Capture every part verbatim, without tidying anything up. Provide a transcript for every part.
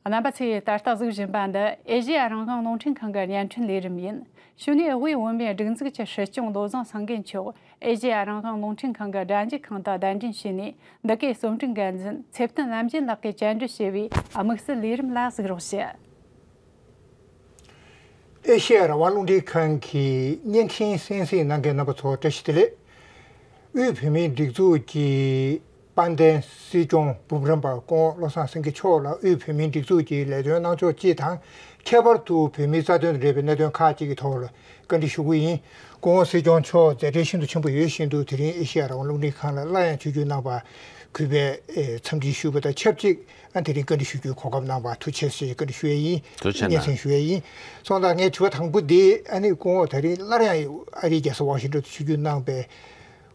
རྣམ་པ་ཚོས་ད་ལྟ་གཟིགས་བཞིན་པ་འདི་ཨེ་ཤེ་ཡ་རང་དབང་རླུང་འཕྲིན་ཁང་གི་བརྙན་འཕྲིན་ལས་རིམ་ཡིན། གཞུག་ནས་དབུས་བོད་མིའི་སྒྲིག་འཛུགས་ཀྱི་སྲིད་སྐྱོང་བློ་བཟང་སེང་གེ་མཆོག་ཨེ་ཤེ་ཡ་རང་དབང་རླུང་འཕྲིན་ཁང་གི་སྒྲ་འཇུག་ཁང་དུ་གདན་འདྲེན་བྱས་ནས། འདི་གའི་རྩོམ་སྒྲིག་འགན་འཛིན་ཚེ་བརྟན་ལམ་རྒྱས་ལགས་ཀྱིས་བཅར་འདྲི་བྱས་པའི་དམིགས་བསལ་ལས་རིམ་ལ་གཟིགས་རོགས་ཞུ། ཨེ་ཤེ་ཡ་རང་དབང་རླུང་འཕྲིན་ཁང་གི་བརྙན་འཕྲིན་གསན་གཟིགས་གནང་མཁན་རྣམ་པ་ཚོ་བཀྲ་ཤིས་བདེ་ལེགས། དབུས་བོད་མིའི་སྒྲིག་འཛུགས་ཀྱི་དཔལ་ལྡན་སྲིད་སྐྱོང་འབུམ་རམས་པ་སྐུ་ངོ་བློ་བཟང་སེང་གེ་མཆོག་ལ་དབུས་བོད་མིའི་སྒྲིག་འཛུགས་ཀྱི་ལས་དོན་གནང་ཕྱོགས་སྤྱི་དང་། ཁྱད་པར་དུ་བོད་མིའི་རྩ་དོན་དང་འབྲེལ་བའི་གནད་དོན་ཁག་ཅིག་གི་ཐོག་ལ་བཀའ་འདྲི་ཞུ་གི་ཡིན། སྐུ་ངོ་སྲིད་སྐྱོང་མཆོག་མཛད་བྲེལ་ཤིན་ཏུ་ཆེན་པོ་ཡོད་བཞིན་དུ། དེ་རིང་ཨེ་ཤེ་ཡ་རང་དབང་རླུང་འཕྲིན་ཁང་ལ་སླར་ཡང་ཆིབས་བསྒྱུར་གནང་བར་གུས་པས་ཨེ་འཚམས་འདྲི་ཞུས་པ་དང་ཆབས་ཅིག་ཨ་དེ་རིང་བཀའ་འདྲི་ཞུ་རྒྱུའི་གོ་སྐབས་གནང་བར་ཐུགས་རྗེ་ཆེ་ཞེས་བཀའ་འདྲི་ཞུ་ཡས་ཡིན། ཐུགས་རྗེ་ཆེ་གནང་། སྙན་སེང་ཞུ་ཡས་ཡིན། སོང་ཙང་ངའི་དྲི་བ་དང་པོ་འདི་ཨ་ནི་སྐུ་ངོ་ད་རིང་སླར་ཡང་ཨ་རིའི་རྒྱལ་ས་ཝ་ཤིང་ཏོན་དུ་ཆིབས་བསྒྱུར་གནང་པའི་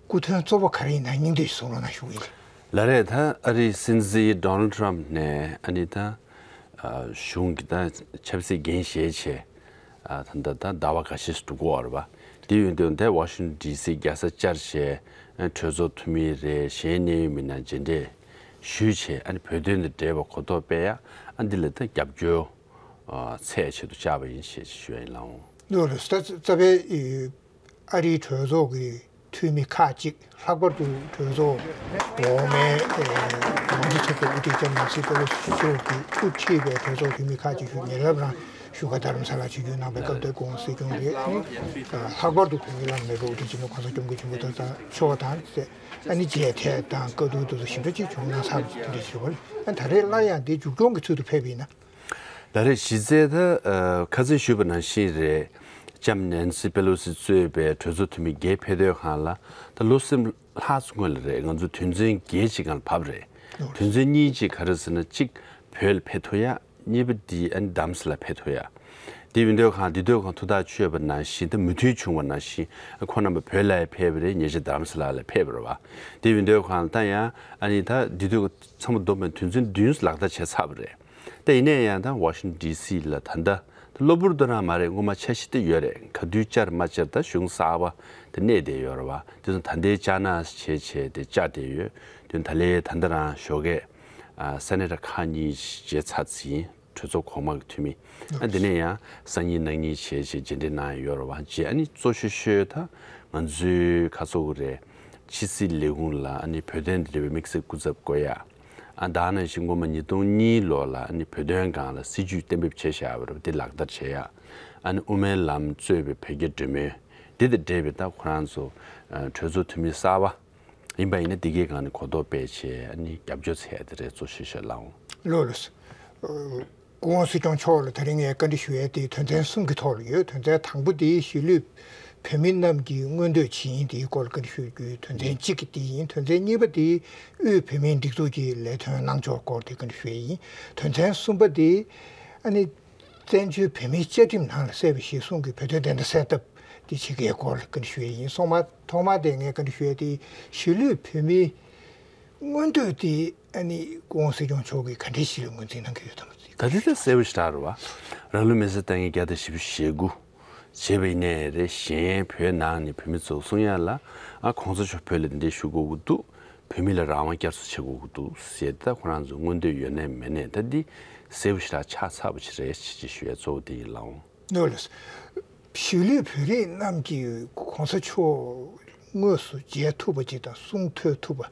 སྐུ་དོན་གཙོ་བོ་ག་རེ་ཡིན་ན་སྙིང་བསྡུས་ཤིག་གསུང་རོགས་གནང་ཞུ་གི་ཡིན། ལགས་རེད། ད་ཨ་རིའི་སྲིད་འཛིན་ཌོ་ནལ་ཊམ་ནས་ཨ་ནི་ད་གཞུང་གི་ད་ཆབ་སྲིད་འགན་བཞེས་བྱས། ད་ད་ད་ཟླ་བ་འགའ་ཤས་འགྲོ་གི་ཡོད་རེད་པ། དེ་ཡིན་དུས་ད་ཝ་ཤིང་ཊོན་ཌི་སི་རྒྱལ་ས་བཅར་བྱས། གྲོས་ཚོགས་འཐུས་མི་རེད། གཞན་གནད་ཡོད་མི་སྣ་མཇལ་འཕྲད་ཞུས་བྱས། ཨ་ནི་བོད་དོན་དང་འབྲེལ་བའི་གོ་རྟོགས་སྤེལ་ཡ། ཨ་འདི་ལ་ད་རྒྱབ་སྐྱོར་ཚད་ཆེད་དུ་བཅར་བ་ཡིན་ཞེས་ཞུ་ཡ་ཡིན་ལགས་འོང་། ལགས་རེད། ད་རྩ་བའི་ཨ་རིའི་གྲོས་ཚོགས་ཀྱི་འཐུས་མི་ཁག་ཅིག་ལྷག་པར་དུ་གྲོས་ཚོགས་འོག་མའི་ཨེ་མང་གཙོ་ཚོགས་པའི་དབུ་ཁྲིད་ལྕམ་ནན་སི་པེ་ལོ་སི་མཆོག་གིས་དབུ་ཁྲིད་པའི་གྲོས་ཚོགས་འཐུས་མི་ཁག་ཅིག་ཞུ་ཉེ་རབས་རང་བཞུགས་སྒར་རྡ་རམ་ས་ལར་ཆིབས་བསྒྱུར་གནང་པའི་སྐབས་དེར་སྐུ་ངོ་སྲིད་སྐྱོང་རེད། ཨ་ནི་ལྷག་པར་དུ་བོད་མི་བླ་ན་མེད་པའི་དབུ་ཁྲིད་སྤྱི་ནོར་གོང་ས་སྐྱབས་མགོན་ཆེན་པོ་མཆོག་དང་། ཨ་ནི་མཇལ་འཕྲད་དང་བཀའ་བསྡུར་དེ་ཚོ་ཞིབ་ཕྲ་ཅིག་བྱུང་གནང་ཚར་བ་དེ་འདྲ་ཞིག་རེད། ཨ་ད་རེས་སླར་ཡང་འདི་མཇུག་སྐྱོང་གི་ཚུལ་དུ་ཕེབས་པ་ཡིན་ན། ལགས་རེད། གཞི་རྩའི་ད་ཨ་ཁ་སང་ཞུས་པ་ནང་བཞིན་རེད། ལྕམ་ནན་སི་པེ་ལོ་སི་གཙོས་པའི་གྲོས་ཚོགས་འཐུས་མི་བརྒྱད་ཕེབས་སྡོད་སྒང་ལ་ད་ལོ་གསུམ་ལྷག་ཙམ་སྔོན་ལ་རེད། ང་ཚོ་དོན་ཚན་བརྒྱད་ཅིག་སྒང་ལ་བབས་རེད། དོན་ཚན་གཉིས་ཅིག་ག་རེ་ཟེར་ན། གཅིག་བོད་ལ་ཕེབས་ཐུབ་ཡ། གཉིས་པ་འདི་ཨ་ནི་རྡ་རམ་ས་ལར་ཕེབས་ཐུབ་ཡ། དེ་ཡིན་དུས་སྒང་དེ་དུས་སྒང་ཐུགས་ཐག་ཆོད་པ་ནང་བཞིན། ད་མོས་མཐུན་བྱུང་བ་ནང་བཞིན་ཁོང་རྣམ་པ་བོད་ལ་ཡང་ཕེབས་པ་རེད། ཉེ་ཆར་རྡ་རམ་ས་ལ་ལ་ཕེབས་པ་རེད་པ། དེ་ཡིན་དུས་སྒང་ད་ཡང་ཨ་ནི་ད་དེ་དུས་ཚང་མ་བསྡོམས་པའི་དོན་ཚན་བདུན་ལག་བསྟར་བྱས་ཚར་བ་རེད། ད་ཡིན་ནའི་ཡང་ད་ཝ་ཤིང་ཊོན་ཌི་སི་ལ་ད་ལྟ་ད་གློ་བུར་དུ་རང་མ་རེད། སྔོན་མ་འཆར་གཞི་དེ་ཡོད་རེད། ག་དུས་བཅར་མ་བཅར་ད་གཞུང་གསར་པ་དེ་གནས་བསྡད་ཡོད་རེད་པ། དེ་ཚོ་ད་ལྟའི་བཅར་གནང་བྱས་བྱས་དེ་བཅར་བསྡད་ཡོད། དེ་ད་ལས་ད་ལྟ་རང་ཞོགས་ཀས་ཨ་སེ་ནེ་ཊར་ཁག་གཉིས་མཇལ་ཚར་ཟིན། གྲོས་ཚོགས་གོང་མ་གི་འཐུས་མི། ཨ་དེ་ནས་ཡང་སང་ཉིན་གནངས་ཉིན་བྱས་བྱས་མཇལ་འཕྲད་གནང་ཡོད་རེད་པ། རྗེས་ཨ་ནི་གཙོ་ཤོས་ཤོས་ད་ང་ཚོའི་ཁ་སོ་གི་རེད། ཕྱི་སྲིད་ལས་ཁུངས་ལ་ཨ་ནི་བོད་དོན་དང་འབྲེལ་བའི་དམིགས་བསལ་སྐུ་ཚབ་བསྐོ་ཡ། ཨ་ད་ནང་བཞིན་སྔོན་མ་ཉིས་སྟོང་གཉིས་ལོ་ལ་ཨ་ནི་བོད་དོན་སྒང་ལ་སྲིད་ཇུས་གཏན་འབེབས་བྱས་བཞག་པ་རེད་པ། དེ་ལག་བསྟར་བྱེད་ཡ། ཨ་ནི་དབུ་མའི་ལམ་གཙོས་པའི་བོད་རྒྱ་འབྲེལ་མོལ་འདི་དང་འབྲེལ་བའི་ད་ཁོ་རང་ཚོ་ཨ་གྲོས་ཚོགས་འཐུས་མི་གསར་པ་ཡིན་པ་ཡིན་ན། འདི་གའི་སྒང་ནས་གོ་རྟོགས་སྤེལ་བྱས་ཨ་ནི་རྒྱབ་སྐྱོར་འཚོལ་ཡ་དེ་རེད། གཙོ་ཆེ་ཤོས་ལགས་འོང་། ལགས་ལགས། ཨ་སྐུ་ངོ་སྲིད་སྐྱོང་མཆོག་ལ་ད་རིང་ངས་བཀའ་འདྲི་ཞུ་ཡས་དེ་དོན་ཚན་གསུམ་གྱི་ཐོག་ལ་ཡོད། དོན་ཚན་དང་པོ་དེ་གཞིས་ལུས་བོད་མི་རྣམས་ཀྱི་མངོན་འདོད་ཇི་ཡིན་དེའི་སྐོར་ལ་བཀའ་འདྲི་ཞུ་རྒྱུའི་དོན་ཚན་གཅིག་གི་དེ་ཡིན། དོན་ཚན་གཉིས་པ་དེ་དབུས་བོད་མིའི་སྒྲིག་འཛུགས་ཀྱི་ལས་དོན་གནང་ཕྱོགས་སྐོར་དེ་བཀའ་འདྲི་ཞུ་ཡས་ཡིན། དོན་ཚན་གསུམ་པ་དེ་ཨ་ནི་བཙན་བྱོལ་བོད་མིའི་བཅའ་ཁྲིམས་ནང་ལ་གསལ་བའི་གཞིར་བཟུང་གི་བོད་དོན་བདེན་མཐའ་གསལ་ཐབས་དེ་བྱེད་ཀྱི་ཡོད་སྐོར་ལ་བཀའ་འདྲི་ཞུ་ཡས་ཡིན། སོང་མ་ཐོག་མ་དེ་ངས་བཀའ་འདྲི་ཞུ་ཡས་དེ་གཞིས་ལུས་བོད་མིའི་མངོན་འདོད་དེ་ཨ་ནི་སྐུ་ངོ་སྲིད་སྐྱོང་མཆོག་གིས་ག་འདྲའི་ཞིག་ལ་ངོས་འཛིན་གནང་གི་ཡོད་དམ། ད་དེ་ད་གསལ་པོ་ཞེ་དྲག་རེད་པ། རང་ལུས་མེར་སྲེག་བཏང་མཁན་བརྒྱ་དང་བཞི་བཅུ་ཞེ་དགུ་བྱས་པ་ཡིན་ནའི་རེད། གཞན་བོད་ནང་ནས་བོད་མི་ཚོ་གསུང་ཡ་ལ། ཨ་གོང་ས་མཆོག་བོད་ལ་འདི་འདྲ་བཞུགས་དགོས་ཀྱི་འདུག་བོད་མི་ལ་རང་དབང་བསྐྱར་གསོ་བྱེད་དགོས་ཀྱི་འདུག་ཟེར། ད་ཁོ་རང་ཚོ་མངོན་འདོད་ཡོད་ནའི་མེད་ནའི་ད་འདི་གསལ་པོ་ཞེ་དྲག་ཆགས་ཚར་བ་ཅིག་རེད་ཅེས་ཅིག་ཞུ་ཡ་གཙོ་བོ་དེ་ཡིན་ལགས་འོང་། ལགས་ལགས། གཞིས་ལུས་བོད་རིགས་རྣམས་ཀྱིས་གོང་ས་མཆོག་དངོས་སུ་མཇལ་ཐུབ་པ་ཅིག་དང་གསུང་ཐོས་ཐུབ་པ་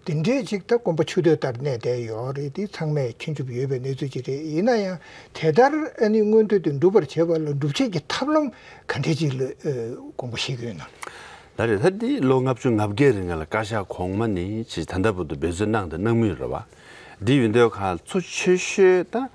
དེ་འདྲའི་ཅིག་ད་དགོངས་པ་ཆུ་ཚོད་ལྟར་གནས་བསྡད་ཡོད་རེད། དེ་ཚང་མས་མཁྱེན་གྱི་ཡོད་པའི་གནས་ཚུལ་ཅིག་རེད། ཡིན་ན་ཡང་དེ་ལྟར་ཨ་ནི་མངོན་འདོད་དེ་འགྲུབ་པར་བྱེད་པ་ལ་སྒྲུབ་བྱེད་ཀྱི་ཐབས་ལམ་ག་འདྲ་ཅིག་ལ་ཨ་དགོངས་པ་བཞེས་ཀྱི་ཡོད་ན། ལགས་རེད། ད་འདི་ལོ་ལྔ་བཅུ་ང་བརྒྱད་རིང་ལ་བཀའ་ཤག་གོང་མ་ནས་ཅིག་ད་ལྟ་བར་དུ་འབད་བརྩོན་གནང་དང་གནང་མུས་རེད་པ། འདི་ཡིན་དུས་ཁ་གཙོ་ཆེ་ཤོས་ད་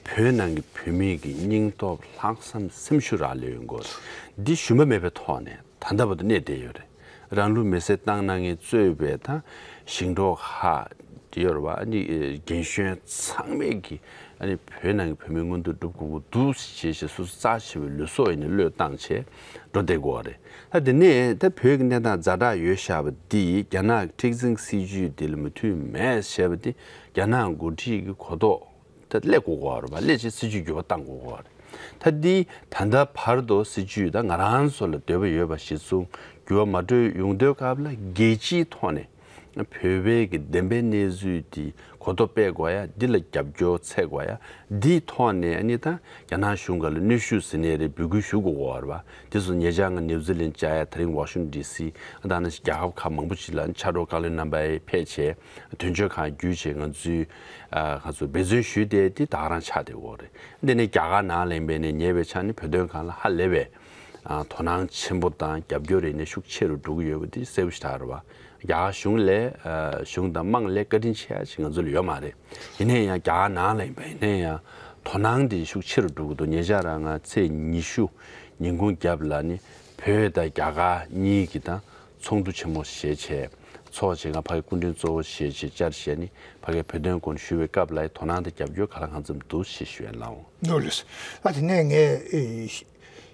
བོད་ནང་གི་བོད་མི་གི་སྙིང་སྟོབས་ལྷག་བསམ་སེམས་ཤུགས་རག་ལས་ཡོད་དགོས། འདི་ཞུམ་པ་མེད་པའི་ཐོག་ནས་ད་ལྟ་བར་དུ་གནས་བསྡད་ཡོད་རེད། རང་ལུས་མེར་སྲེག་བཏང་གནང་མཁན་གཙོས་པའི་ད་ཞིང་འབྲོག་ཁག་ཡོད་རེད་པ། ཨ་ནི་རྒན་གཞོན་ཚང་མས་ཀྱི་ཨ་ནི་བོད་ནང་གི་བོད་མིའི་མངོན་འདོད་སྒྲུབ་དགོས་ཀྱི་འདུག་ཞེས་ཞེས་སོ་སོ་རྩ་ཆེ་བའི་ལུས་སྲོག་ཡིན་ནའི་བློས་བཏང་བྱས་འགྲོ་བསྡད་དགོས་པ་རེད། ད་དེ་ནས་ད་བོད་ཀྱི་གནས་སྟངས་ཛ་དྲག་ཡོད་བཞག་པ་འདི་རྒྱ་ནག་གི་མཁྲེགས་འཛིན་སྲིད་ཇུས་འདི་ལ་མོས་མཐུན་མེད་ཟེར་བ་འདི་རྒྱ་ནག་འགོ་ཁྲིད་ཀྱི་གོ་རྟོགས་ད་སླེབས་དགོས་ཀྱི་ཡོད་རེད་པ། སླེབས་བྱས་སྲིད་ཇུས་འགྱུར་བ་གཏང་དགོས་ཀྱི་ཡོད་རེད། ད་འདི་ད་ལྟ་བར་དུ་སྲིད་ཇུས་ད་ང་རང་ཚོ་ལ་འདོད་པ་ཡོད་པ་གཞིར་བཟུང་འགྱུར་བ་མ་འགྲོ་ཡོང་དུས་སྐབས་ལ་རྒྱལ་སྤྱིའི་ཐོག་ནས་ བོད་པའི་གི་བདེན་པའི་གནས་ཚུལ་དེ་གོ་རྟོགས་སྤེལ་དགོས་ཡ། འདི་ལ་རྒྱབ་སྐྱོར་འཚོལ་དགོས་ཡ། འདིའི་ཐོག་ནས་ཨ་ནི་ད་རྒྱ་ནག་གཞུང་སྒང་ལ་གནོན་ཤུགས་ཟེར་ནའི་རེད། འབོད་སྐུལ་ཞུ་དགོས་ཀྱི་ཡོད་རེད་པ། དེ་ཚོ་ཉེ་ཆར་ང་ནིའུ་ཛི་ལན་བཅར་ཡ། དེ་རིང་ཝ་ཤིང་ཊོན་ཌི་སི། ཨ་ད་ནི་རྒྱལ་ཁབ་ཁག་མང་པོ་ཅིག་ལ་ཕྱག་རོགས་བཀའ་བློན་རྣམ་པ་ཕེབས་བྱས། དོན་གཅོད་ཁང་བརྒྱུད་བྱས་ང་ཚོས་ཨ་ཁ་ཚོ་འབད་བརྩོན་ཞུས་ཏེ་དེ་ད་ག་རང་ཆགས་བསྡད་ཡོད་རེད། འདི་ནི་རྒྱ་གར་ནང་ལ་ཡིན་པའི་ནས་ཉེ་བའི་ཆར་ནས་བོད་དོན་སྒང་ལ་ཧ་ལས་པའི་ཨ་དོ་སྣང་ཆེན་པོ་དང་རྒྱབ་སྐྱོར་རེ་ནས་ཤུགས་ཆེ་རུ་འགྲོ་གི་ཡོད་པ་དེ་གསལ་པོ་ཞེ་དྲག་རེད་བ། རྒྱ་གར་གཞུང་ལས་ཨ་གཞུང་དང་དམངས་ལས་བཀའ་དྲིན་ཆེ་ཡ་ཅིག་ང་ཚོ་ལ་ཡོད་མ་རེད། ཡིན་ནའི་ཡང་རྒྱ་གར་ནང་ལ་ཡིན་པ་ཡིན་ནའི་ཡང་དོ་སྣང་དེ་ཤུགས་ཆེ་རུ་འགྲོ་གི་འདུག་ཉེ་ཆར་རང་ང་ཚེས་ཉི་ཤུ་ཉིན་གུང་རྒྱབ་ལ་ནི་བོད་དང་རྒྱ་གར་གཉིས་ཀྱི་དང་ཚོགས་འདུ་ཆེན་མོ་ཞེས་བྱས་ཚོགས་བྱས། ང་ཕ་གི་སྐུ་མགྲོན་གཙོ་བོ་ཞེས་བྱས་བཅར་བྱས་ནི་ཕ་གི་བོད་དོན་སྐོར་ཞུ་བའི་སྐབས་ལ་དོ་སྣང་དང་རྒྱབ་སྐྱོར་ག་ལ་གང་འཚམ་འདུག་ཞེས་ཞུ་ཡ་ལའོ། ནོ་ལེས། ཨ་དེ་ནས་ངས་ཨེ་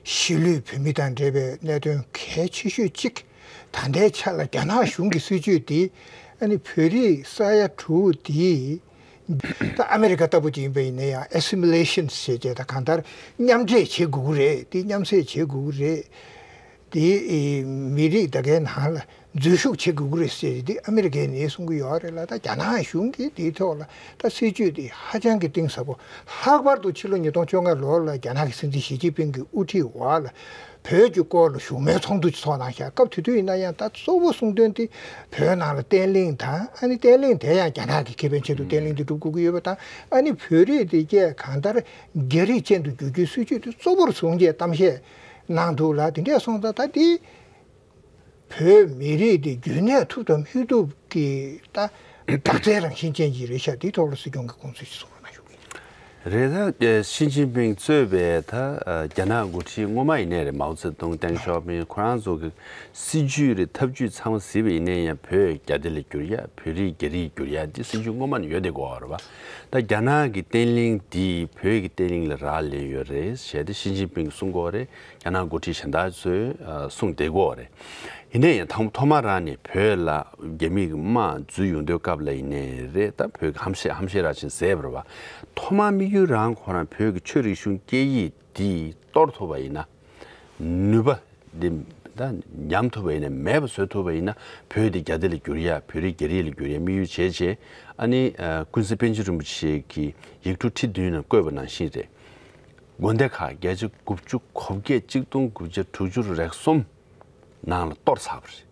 གཞིས་ལུས་བོད་མི་དང་འབྲེལ་བའི་གནད་དོན་གལ་ཆེ་ཤོས་གཅིག་ད་ལྟའི་ཆ་ལ་རྒྱ་ནག་གཞུང་གི་སྲིད་བྱུས་དེ་ཨ་ནི་བོད་རིགས་ས་ཡ་དྲུག་དེ་ད་ཨ་མེ་རི་ཁ་ལྟ་བུ་ཅིག་ཡིན་པ་ཡིན་ན་ཡང་ཨེ་སི་མི་ལེ་ཤན་ཞེས་བྱས། ད་གང་ལྟར་མཉམ་འདྲེས་བྱེད་དགོས་ཀྱི་རེད། དེ་མཉམ་བསྲེས་བྱེད་དགོས་ཀྱི་རེད། དེ་མི་རིགས་ད་གའི་ནང་ལ་འཛུལ་ཞུགས་བྱེད་དགོས་ཀྱི་རེད་ཟེར་དེ་ཨ་མེ་རི་ཁས་ནས་གསུང་གི་ཡོད་རེད་ལ། ད་རྒྱ་ནག་གཞུང་གིས་དེའི་ཐོག་ལ་ད་སྲིད་བྱུས་དེ་ཧ་ཅང་གི་གཏིང་ཟབ་པོ། ལྷག་པར་དུ་ཕྱི་ལོ་ཉིས་སྟོང་བཅོ་ལྔ་ལོ་ལ་རྒྱ་ནག་གི་སྲིད་འཛིན་ཞི་ཅིན་ཕིང་གི་དབུ་ཁྲིད་འོག་ལ་བོད་ཀྱི་སྐོར་ལ་བཞུགས་མོལ་ཚོགས་འདུ་ཅིག་ཚོགས་གནང་ཤག་སྐབས་དེ་དུས་ཡིན་ན་ཡང་ད་གཙོ་བོ་གསུང་དོན་དེ་བོད་ནང་ལ་བརྟན་ལྷིང་དང་། ཨ་ནི་བརྟན་ལྷིང་དེ་ཡང་རྒྱ་ནག་གི་ཁེ་ཕན་ཆེད་དུ་བརྟན་ལྷིང་དེ་སྒྲུབ་དགོས་ཀྱི་ཡོད་པ་དང་། ཨ་ནི་བོད་རིགས་དེ་གས་གང་ལྟར་རྒྱ་རིགས་ཅན་དུ་བསྒྱུར་རྒྱུའི་སྲིད་བྱུས་དེ་གཙོ་བོར་བཟུང་རྒྱས་གཏམ་བཤད་གནང་འདུག་ལ། དེ་འདྲས་སོང་ཙང་ད་དེ་བོད་མི་རིགས་དེ་རྒྱུན་གནས་ཐུབ་དང་མི་ཐུབ་ཀྱི་ད་རྟགས་མཚན་རང་བཞིན་ཅན་ཅིག་རེད་ཤག་དེའི་ཐོག་ལ་སྲིད་སྐྱོང་གི་དགོངས་ཚུལ་ཞིག་གསུང་རོགས་གནང་ཞུ་གི་ཡིན། རེད། ད་ཞི་ཅིན་ཕིང་གཙོས་པའི་ད་རྒྱ་ནག་འགོ་ཁྲིད་སྔོན་མ་ཡིན་ནའི་རེད། མའོ་ཙེ་ཏུང་། ཏེང་ཞའོ་ཕིང་། ཁོ་རང་ཚོ་གི་སྲིད་བྱུས་རེད། ཐབས་བྱུས་ཚང་མ་གཟིགས་པ་ཡིན་ནའི་ཡང་བོད་རྒྱ་དེ་ལ་བསྒྱུར་ཡ། བོད་རིགས་རྒྱ་རིགས་བསྒྱུར་ཡ། འདི་སྲིད་བྱུས་སྔོན་མ་ནས་ཡོད་དེ་གོ་བ་རེད་བ། ད་རྒྱ་ནག་གི་བརྟན་ལྷིང་འདི་བོད་ཀྱི་བརྟན་ལྷིང་ལ་རག་ལས་ཡོད་རེད་ཞེས་དེ་ཞི་ཅིན་ཕིང་གིས་གསུང་གི་ཡོད་རེད། རྒྱ་ནག་འགོ་ཁྲིད་གཞན་དག་ཚོས་ཨ་གསུངས་བསྡད་ཀྱི་ཡོད་རེད། ཡིན་ནའི་ཡང་ཐོག་ཐོག་མ་རང་ནས་བོད་ལ་རྒྱ་མི་གི་དམག་འཛུལ་ཡོང་དུས་སྐབས་ལ་ཡིན་ནའི་རེད། ད་བོད་ཀྱི་ཧམ་བཤད་ཧམ་བཤད་ར་ཅིག་བཟས་པ་རེད་བ། ཐོག་མ་དམིགས་ཡུལ་རང་ཁོ་རང་བོད་ཀྱི་ཆོས་རིག་གཞུང་སྐད་ཡིག་འདི་གཏོར་ཐུབ་པ་ཡིན་ན། ནུས་པ་འདི་ད་ཉམས་ཐུབ་པ་ཡིན་ན། མེད་པ་བཟོ་ཐུབ་པ་ཡིན་ན། བོད་འདི་རྒྱ་སྡེ་ལ་བསྒྱུར་ཡ། བོད་རིགས་རྒྱ་རིགས་ལ་བསྒྱུར་ཡ་དམིགས་ཡུལ་བྱས་བྱས། ཨ་ནི་ཨ་ཀུན་གཟིགས་པཎ་ཆེན་རིན་པོ་ཆེ་གི་ཡིག་འབྲུ་ཁྲི་བདུན་ནང་བཀོད་པ་ནང་བཞིན་རེད། དགོན་སྡེ་ཁག་བརྒྱ་ཆ་དགུ་བཅུ་གོ་བརྒྱད། གཅིག་སྟོང་དགུ་བརྒྱ་དྲུག་ཅུ་རེ་གསུམ་ནང་ལ་གཏོར་ཚར་བ་རེད།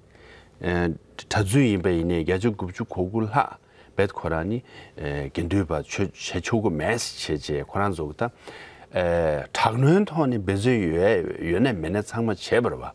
ཨ་གྲྭ་བཙུན་ཡིན་པ་ཡིན་ནའི་བརྒྱ་ཆ་དགུ་བཅུ་གོ་དགུ་ལྷག་བེད་ཁོ་རང་ནི་ཨ་དགེ་འདུན་པ་ཆོས་བྱེད་ཆོག་གི་མེད་ཟེར་བྱས་བྱས། ཁོ་རང་ཚོ་གི་ད་ཨ་དྲག་གནོན་ཐོག་ནས་འབད་བརྩོན་ཡོད་ཡོད་ན་མེད་ན་ཚང་མ་བྱས་པ་རེད་བ།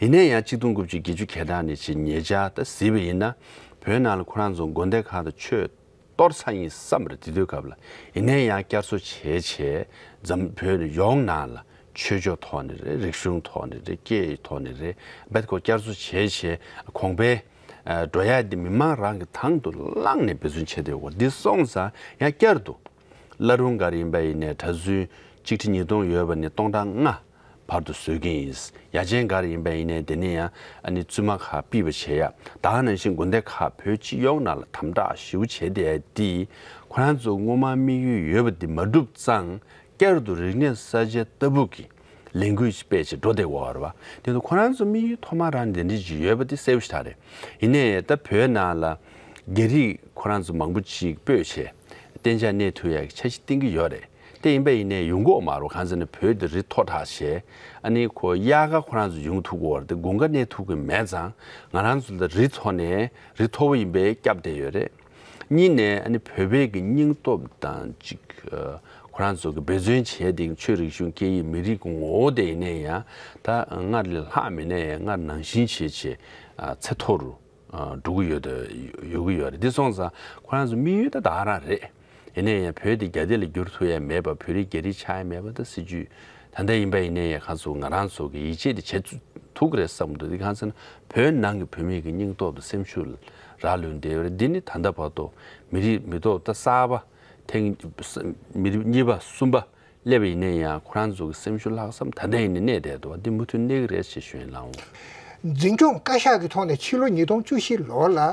ཡིན་ནའི་ཡང་གཅིག་སྟོང་དགུ་བརྒྱ་བརྒྱད་ཅུ་གྱ་གྲངས་ནས་ཅིག་ཉེ་ཆར་ད་གཟིགས་པ་ཡིན་ན། བོད་ནང་ལ་ཁོ་རང་ཚོ་དགོན་སྡེ་ཁག་དང་ཆོས་གཏོར་ཚར་ཡིན་བསམ་རེད། དེ་དུས་སྐབས་ལ། ཡིན་ནའི་ཡང་བསྐྱར་གསོ་བྱས་བྱས། འཛམ་བོད་ཡོངས་ནང་ལ་ཆོས་ཕྱོགས་ཐོག་ནས་རེད། རིག་གཞུང་ཐོག་ནས་རེད། སྐད་ཡིག་ཐོག་ནས་རེད། རྦད་ཁོ་བསྐྱར་གསོ་བྱས་བྱས། གོང་འཕེལ་ཨ་འགྲོ་ཡ་འདི་མི་མང་རང་གིས་དང་དུ་བླངས་ནས་འབད་བརྩོན་བྱས་བསྡད་ཡོད། འདི་སོང་ཙང་ཡང་བསྐྱར་དུ་བླ་རུང་སྒར་ཡིན་པ་ཡིན་ནའི་གྲྭ་བཙུན་ཆིག་ཁྲི་ཉིས་སྟོང་ཡོད་པ་ནས་སྟོང་ཕྲག་ལྔ་བར་དུ་བཟོ་གི་ཡིན། ཡ་ཆེན་སྒར་ཡིན་པ་ཡིན་ནའི་དེ་ནས་ཡང་ཨ་ནི་བཙུན་མ་ཁག་ཕུད་པ་བྱེད་ཡ། ད་ག་ནང་བཞིན་དགོན་སྡེ་ཁག་བོད་སྤྱི་ཡོངས་ནང་ལ་དམ་དྲག་ཞེ་པོ་བྱས་བསྡད་ཡ་འདི། ཁོ་རང་ཚོ་སྔོན་མ་དམིགས་ཡུལ་ཡོད་པ་འདི་མ་འགྲུབ་ཙང་། བསྐྱར་དུ་རིག་གནས་གསར་བརྗེ་ལྟ་བུ་གི་ལས་འགུལ་ཞིག་སྤེལ་བྱས་འགྲོ་བསྡད་ཡོད་རེད་བ། དེ་ཚོ་ཁོ་རང་ཚོ་དམིགས་ཡུལ་ཐོག་མ་རང་དེ་འདྲ་ཅིག་ཡོད་པ་དེ་གསལ་པོ་ཞེ་དྲག་རེད། ཡིན་ནའི་ད་བོད་ནང་ལ་རྒྱ་རིགས་ཁོ་རང་ཚོ་མང་པོ་ཅིག་སྤོས་བྱས་གཏན་འཇགས་གནས་ཐུབ་ཡག་གི་འཆར་གཞི་བཏིང་གི་ཡོད་རེད། དེ་ཡིན་པ་ཡིན་ནའི་ཡོང་གི་ཡོད་མ་རེད། གང་ཟེར་ན་བོད་དེ་རི་མཐོ་དྲགས་བྱས། ཨ་ནི་ཁོ་དབྱར་ཁ་ཁོ་རང་ཚོ་ཡོང་ཐུབ་ཀྱི་ཡོད་རེད་དེ། དགུན་ཁ་གནས་ཐུབ་ཀྱི་མེད་ཙང་། ང་རང་ཚོ་ལ་རི་མཐོ་ནས་རི་མཐོ་པོ་ཡིན་པས་བསྐྱབས་བསྡད་ཡོད་རེད། གཉིས་ནས་ཨ་ནི་བོད་པའི་གི་སྙིང་སྟོབས་དང་གཅིག་ཨ་ཁོ་རང་ཚོ་གི་འབད་བརྩོན་བྱས་ཏེ་ཆོས་རིག་གཞུང་སྐད་ཡིག་མི་རིགས་ཀྱི་ངོ་བོ་དེ་ཡིན་ནའི་ཡང་ད་སྔར་ལས་ལྷག་མེད་ནའི་ཡང་སྔར་ནང་བཞིན་བྱས་བྱས་ཨ་ཚད་མཐོ་རུ་ཨ་འགྲོ་གི་ཡོད་དེ་ཡོད་ཀྱི་ཡོད་རེད། དེ་སོང་ཙང་ཁོ་རང་ཚོ་དམིགས་ཡུལ་ད་ད་ག་རང་རེད། ཡིན་ནའི་ཡང་བོད་དེ་རྒྱ་སྡེ་ལ་བསྒྱུར་ཐུབ་ཡ་མེད་པ། བོད་རིགས་རྒྱ་རིགས་ཆགས་ཡ་མེད་པ། ད་སྲིད་ཇུས་ད་ལྟ་ཡིན་པ་ཡིན་ནའི་ཡང་ཁ་སང་ང་རང་ཚོ་གི་ཡིད་ཆེས་དེ་བྱེད་ཐུབ་ཀྱི་རེད་བསམ་གྱི་འདུག་དེ་གང་ཟེར་ན་བོད་ནང་གི་བོད་མི་གི་སྙིང་སྟོབས་དང་སེམས་ཤུགས་ལ་རག་ལུས་བསྡད་ཡོད་རེད། འདི་ནི་ད་ལྟ་བར་དུ་མི་རིགས་མི་ཐོག་ད་གསར་པ་ཐེངས་མི་རིགས་གཉིས་པ་གསུམ་པ་སླེབས་པ་ཡིན་ནའི་ཡང་ཁོ་རང་ཚོ་གི་སེམས་ཤུགས་ལྷག་བསམ་ད་ལྟ་ཡིན་ནའི་གནས་བསྡད་འདུག་འདི་མུ་མཐུད་གནས་ཀྱི་རེད་ཅེས་ཞུ་ཡིན་ལགས། འཛིན་སྐྱོང་བཀའ་ཤག་གི་ཐོག་ནས་ཕྱི་ལོ་ཉིས་སྟོང་བཅུ་བཞི་ལོ་ལ་ཨ་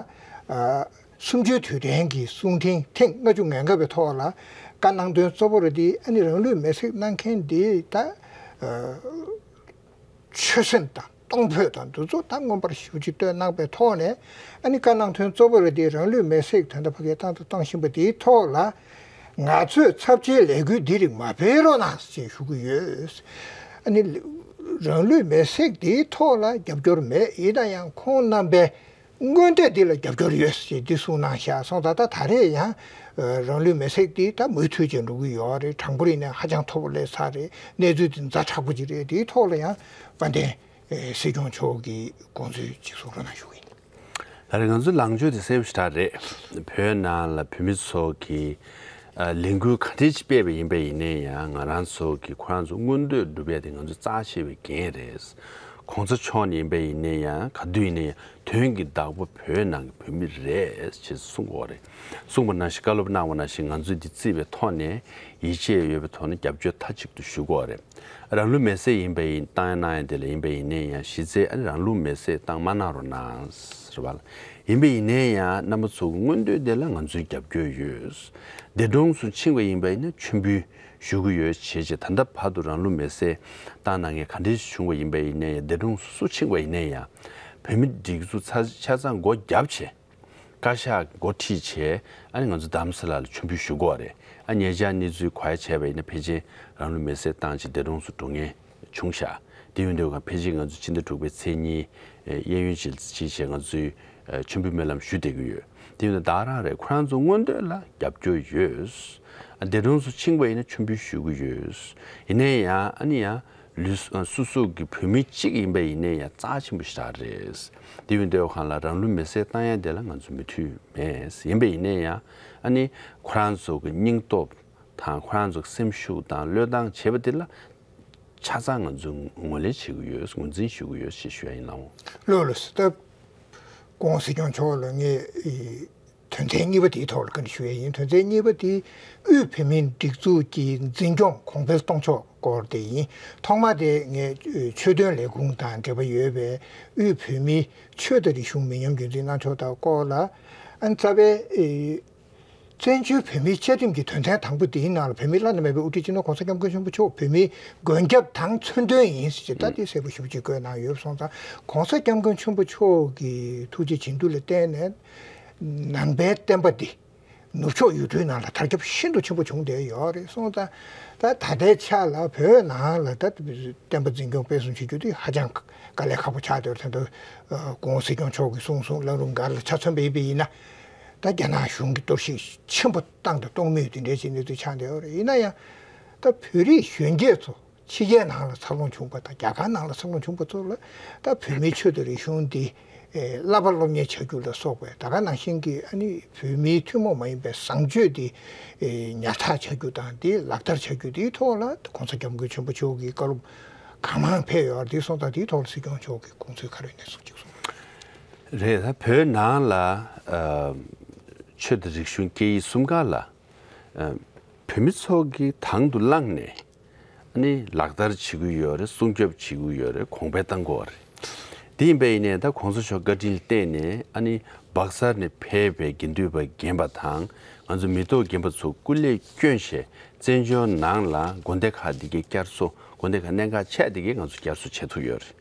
གསུམ་བཅུའི་དུས་དྲན་གྱི་གསུང་འཕྲིན་ཐེངས་ལྔ་བཅུ་ང་ལྔ་པའི་ཐོག་ལ་བཀའ་གནང་དོན་གཙོ་བོ་རེད་དེ། ཨ་ནི་རང་ལུས་མེར་སྲེག་གནང་མཁན་དེ་ད་ཨ་ཆོད་སེམས་དང་ གཏོང་ཕོད་དང་འདི་ཚོ་ད་མངོན་པར་ཞེ་པོ་ཅིག་བཏོན་གནང་པའི་ཐོག་ནས། ཨ་ནི་བཀའ་གནང་དོན་གཙོ་བོ་རེད་དེ། རང་ལུས་མེར་སྲེག་ད་ལྟ་ཕ་གིར་བཏང་དང་བཏང་བཞིན་པ་དེའི་ཐོག་ལ། ང་ཚོས་ཚབས་ཆེའི་ལས་འགུལ་འདི་རིགས་མ་སྤེལ་རོགས་གནང་ཞེས་ཞུ་གི་ཡོད། ཨ་ནི་རང་ལུས་མེར་སྲེག་དེའི་ཐོག་ལ་རྒྱབ་སྐྱོར་མེད། ཡིན་ན་ཡང་ཁོང་རྣམ་པའི་མངོན་འདོད་འདི་ལ་རྒྱབ་སྐྱོར་ཡོད་ཅེས་འདི་གསུངས་གནང་ཤག་སོང་ཙང་ད་ད་རེས་ཡང་རང་ལུས་མེར་སྲེག་འདི་ད་མུ་མཐུད་ཅིག་འགྲོ་གི་ཡོད་རེད། གྲངས་འབོར་ཡིན་ན་ཧ་ཅང་མཐོ་པོ་སླེབས་ཚར་རེད། གནས་ཚུལ་འདི་ཛ་དྲག་པོ་ཅིག་རེད། དེའི་ཐོག་ལ་ཡང་དཔལ་ལྡན་སྲིད་སྐྱོང་མཆོག་གི་དགོངས་ཚུལ་ཅིག་གསུང་རོགས་གནང་ཞུ་གི་ཡིན། ད་རེས་ང་ཚོའི་ལངས་ཕྱོགས་དེ་གསལ་པོ་ཞེ་དྲག་རེད། བོད་ནང་ལ་བོད་མི་ཚོ་གིས་ཨ་ལས་འགུལ་ག་འདྲས་ཅིག་སྤེལ་བ་ཡིན་པ་ཡིན་ན་ཡང་། ང་རང་ཚོ་གིས་ཁོ་རང་ཚོ་མངོན་འདོད་སྒྲུབ་ཡ་དེ་ང་ཚོའི་རྩ་ཆེ་བའི་འགན་རེད། གོང་ས་མཆོག་ནས་ཡིན་པ་ཡིན་ན་ཡང་། ག་དུས་ཡིན་ན་ཡང་དོན་གྱི་བདག་པོ་བོད་ནང་གི་བོད་མི་རེད་ཅེས་གསུང་གི་ཡོད་རེད། གསུངས་པ་ནང་བཞིན། བཀའ་སློབ་གནང་བ་ནང་བཞིན་ང་ཚོས་འདི་བརྩིས་པའི་ཐོག་ནས་ཡིད་ཆེས་ཡོད་པའི་ཐོག་ནས་རྒྱབ་སྐྱོར་མཐའ་གཅིག་ཏུ་ཞུ་གི་ཡོད་རེད། རང་ལུས་མེར་སྲེག་ཡིན་པ་ཡིན། བཏང་ཡ་གནང་ཡ་དེ་ལ་ཡིན་པ་ཡིན་ན་ཡང་། གཞི་རྩའི་ཨ་ནི་རང་ལུས་མེར་སྲེག་བཏང་མ་གནང་རོགས་གནང་ཟེར་བ་ལ། ཡིན་པ་ཡིན་ན་ཡང་རྣམ་པ་ཚོ་གི་མངོན་འདོད་དེ་ལ་ང་ཚོའི་རྒྱབ་སྐྱོར་ཡོད། འདས་གྲོངས་སུ་ཕྱིན་པ་ཡིན་པ་ཡིན་ན་མཆོད་འབུལ་ཞུ་གི་ཡོད་བྱས་བྱས། ད་ལྟ་བར་དུ་རང་ལུས་མེར་སྲེག་བཏང་གནང་མཁན་ག་འདྲས་ཞིག་བྱུང་བ་ཡིན་པ་ཡིན་ན་ཡང་། འདས་གྲོངས་སུ་སུ་ཕྱིན་པ་ཡིན་ན་ཡང་། བོད་མི་སྒྲིག་འཛུགས་ཆ་ཆ་ཚང་སྒོ་བརྒྱབ་བྱས། བཀའ་ཤག་གི་འགོ་ཁྲིད་བྱས། ཨ་ནི་ང་ཚོ་རྡ་རམ་ས་ལ་ལ་མཆོད་འབུལ་ཞུ་གི་ཡོད་རེད། ཨ་ཉེ་ཆར་གནས་ཚུལ་གོ་ཡ་བྱས་པ་ཡིན་ན། ཕལ་ཆེར་རང་ལུས་མེར་སྲེག་བཏང་བྱས་འདས་གྲོངས་སུ་འགྲོ་མཁན་བྱུང་ཤག་དེ་ཡིན་དུས་ཀྱང་ཕལ་ཆེར་ང་ཚོ་ཕྱི་ཟླ་དྲུག་པའི་ཚེས་གཉིས་གཡས་གཡོན་ཅིག་ཅིག་བྱས་ང་ཚོས་མཆོད་འབུལ་སྨོན་ལམ་ཞུ་བསྡད་ཀྱི་ཡོད། དེ་ཡིན་དུས་ད་ག་རང་རེད། ཁོ་རང་ཚོ་མངོན་འདོད་ལ་རྒྱབ་སྐྱོར་ཡོད། འདས་གྲོངས་སུ་ཕྱིན་པ་ཡིན་ན་མཆོད་འབུལ་ཞུ་གི་ཡོད། ཡིན་ན་ཡང་། ཨ་ནི་ཡང་ལུས་སུ་སུ་གི་བོད་མི་གཅིག་ཡིན་པ་ཡིན་ན་ཡང་རྩ་ཆེན་པོ་ཞེ་དྲག་རེད། དེ་ཡིན་དུས་སྒང་ལ་རང་ལུས་མེར་སྲེག་བཏང་ཡ་དེ་ལ་ང་ཚོ་མོས་མཐུན་མེད། ཡིན་པ་ཡིན་ན་ཡང་། ཨ་ནི་ཁོ་རང་ཚོ་གི་སྙིང་སྟོབས་དང་། ཁོ་རང་ཚོ་གི་སེམས་ཤུགས་དང་བློས་བཏང་བྱས་པ་དེ་ལ་ཆ་ཚང་ང་ཚོས་ངོས་ལེན་བྱེད་ཀྱི་ཡོད། ངོས་འཛིན་ཞུ་གི་ཡོད་ཅེས་ཞུ་ཡ་ཡིན། ལགས་འོང་། ལགས་ལགས་སོ། ད་སྐུ་ངོ་སྲིད་སྐྱོང་མཆོག་ལ་ངས་ཨི་དོན་ཚན་གཉིས་པ་དེའི་ཐོག་ལ་བཀའ་འདྲི་ཞུ་ཡ་ཡིན། དོན་ཚན་གཉིས་པ་དེ་དབུས་བོད་མིའི་སྒྲིག་འཛུགས་ཀྱི་འཛིན་སྐྱོང་གོང་འཕེལ་གཏོང་ཕྱོགས་སྐོར་དེ་ཡིན། ཐོག་མ་དེ་ངས་ཆོས་དོན་ལས་ཁུངས་དང་འབྲེལ་བ་ཡོད་པའི་དབུས་བོད་མིའི་ཆོས་དང་རིག་གཞུང་མི་ཉམས་རྒྱུན་འཛིན་གནང་ཕྱོགས་དང་སྐོར་ལ། ཨ་ནི་རྩ་བའི་ཨི་བཙན་བྱོལ་བོད་མིའི་བཅའ་ཁྲིམས་ཀྱི་དོན་ཚན་དང་པོ་དེའི་ནང་ལ་བོད་མིའི་བླ་ན་མེད་པའི་དབུ་ཁྲིད་སྤྱི་ནོར་༸གོང་ས་༸སྐྱབས་མགོན་ཆེན་པོ་མཆོག་བོད་མིའི་མགོན་སྐྱབས་དང་མཚོན་དོན་ཡིན་ཟེར་གྱི། ད་དེ་གསལ་པོ་ཞེ་པོ་ཅིག་བཀོད་གནང་ཡོད་སོང་ཙང་། ༸གོང་ས་༸སྐྱབས་མགོན་ཆེན་པོ་མཆོག་གི་ཐུགས་རྗེ་བྱིན་མཐུ་ལ་བརྟེན་ནས་ནང་པའི་བསྟན་པ་འདི་ནུབ་ཕྱོགས་ཡུལ་གྲུའི་ནང་ལ་དར་ཁྱབ་ཤིན་ཏུ་ཆེན་པོ་བྱུང་བསྡད་ཡོད་རེད། སོང་ཙང་ད་ད་ལྟའི་ཆ་ལ་བོད་ནང་ལ་ད་བསྟན་པ་འཛིན་སྐྱོང་སྤེལ་གསུམ་བྱེད་རྒྱུ་དེ་ཧ་ཅང་དཀའ་ལས་ཁག་པོ་ཆགས་བསྡད་ཡོད་རེད། ད་ལྟ་སྐུ་ངོ་སྲིད་སྐྱོང་མཆོག་གིས་གསུངས་སོང་། བླ་རུང་སྒར་ལ་ཆ་མཚོན་པ་ཡིན་པ་ཡིན་ན། ད་རྒྱ་ནག་གཞུང་གིས་གཏོར་བཤིག་ཆེན་པོ་བཏང་དང་གཏོང་མུས་དེ་འདྲའི་བྱས་ནས་དུ་ཆགས་བསྡད་ཡོད་རེད། ཡིན་ན་ཡང་ད་བོད་རིགས་གཞོན་སྐྱེས་ཚོ་ཕྱི་རྒྱལ་ནང་ལ་འཚར་ལོངས་བྱུང་བ་དང་རྒྱ་གར་ནང་ལ་འཚར་ལོངས་བྱུང་བ་ཚོ་ལ་ད་བོད་མིའི་ཆོས་དང་རིག་གཞུང་འདི་ཨེ་བསླབ་པ་སློབ་གཉེར་བྱ་རྒྱུ་ལ་སོགས་པའི་ད་ག་ནང་བཞིན་གྱི། ཨ་ནི་བོད་མིའི་ཐུན་མོང་མ་ཡིན་པའི་བཟང་སྤྱོད་འདི་ཨེ་ཉར་ཚགས་བྱ་རྒྱུ་དང་། འདི་ལག་བསྟར་བྱ་རྒྱུ་དེའི་ཐོག་ལ་༸གོང་ས་༸སྐྱབས་མགོན་ཆེན་པོ་མཆོག་གིས་བཀའ་སློབ་གང་མང་ཕེབས་ཡོད་རེད། དེ་སོང་ཙང་དེའི་ཐོག་ལ་སྲིད་སྐྱོང་མཆོག་གི་དགོངས་ཚུལ་ག་རེ་ཡོད་ན་གསུང་གཅིག་གསུང་། རེད། ད་བོད་ནང་ལ་ཨ་ཆོས་དང་རིག་གཞུང་སྐད་ཡིག་གསུམ་ཀ་ལ་ཨ་བོད་མི་ཚོ་གིས་དང་དུ་བླངས་ནས་ཨ་ནི་ལག་བསྟར་བྱེད་ཀྱི་ཡོད་རེད། སྲུང་སྐྱོབ་བྱེད་ཀྱི་ཡོད་རེད། གོང་འཕེལ་གཏང་གི་ཡོད་རེད། དེ་ཡིན་པ་ཡིན་ནའི་ད་གོང་ས་མཆོག་བཀའ་དྲིན་བརྟེན་ནས་ཨ་ནི་སྦག་སར་ནས་ཕེབས་པའི་དགེ་འདུན་པ་རྒན་པ་དང་། ང་ཚོ་མི་ཐོག་རྒན་པ་ཚོ་སྐུ་ལས་བསྐྱོན་བྱས་བཙན་བྱོལ་ནང་ལ་དགོན་སྡེ་ཁག་འདི་གའི་བསྐྱར་གསོ། དགོན་སྡེ་ཁག་གནད་འགག་ཆེ་འདི་གའི་ང་ཚོ་བསྐྱར་གསོ་བྱེད་ཐུབ་ཡོད་རེད།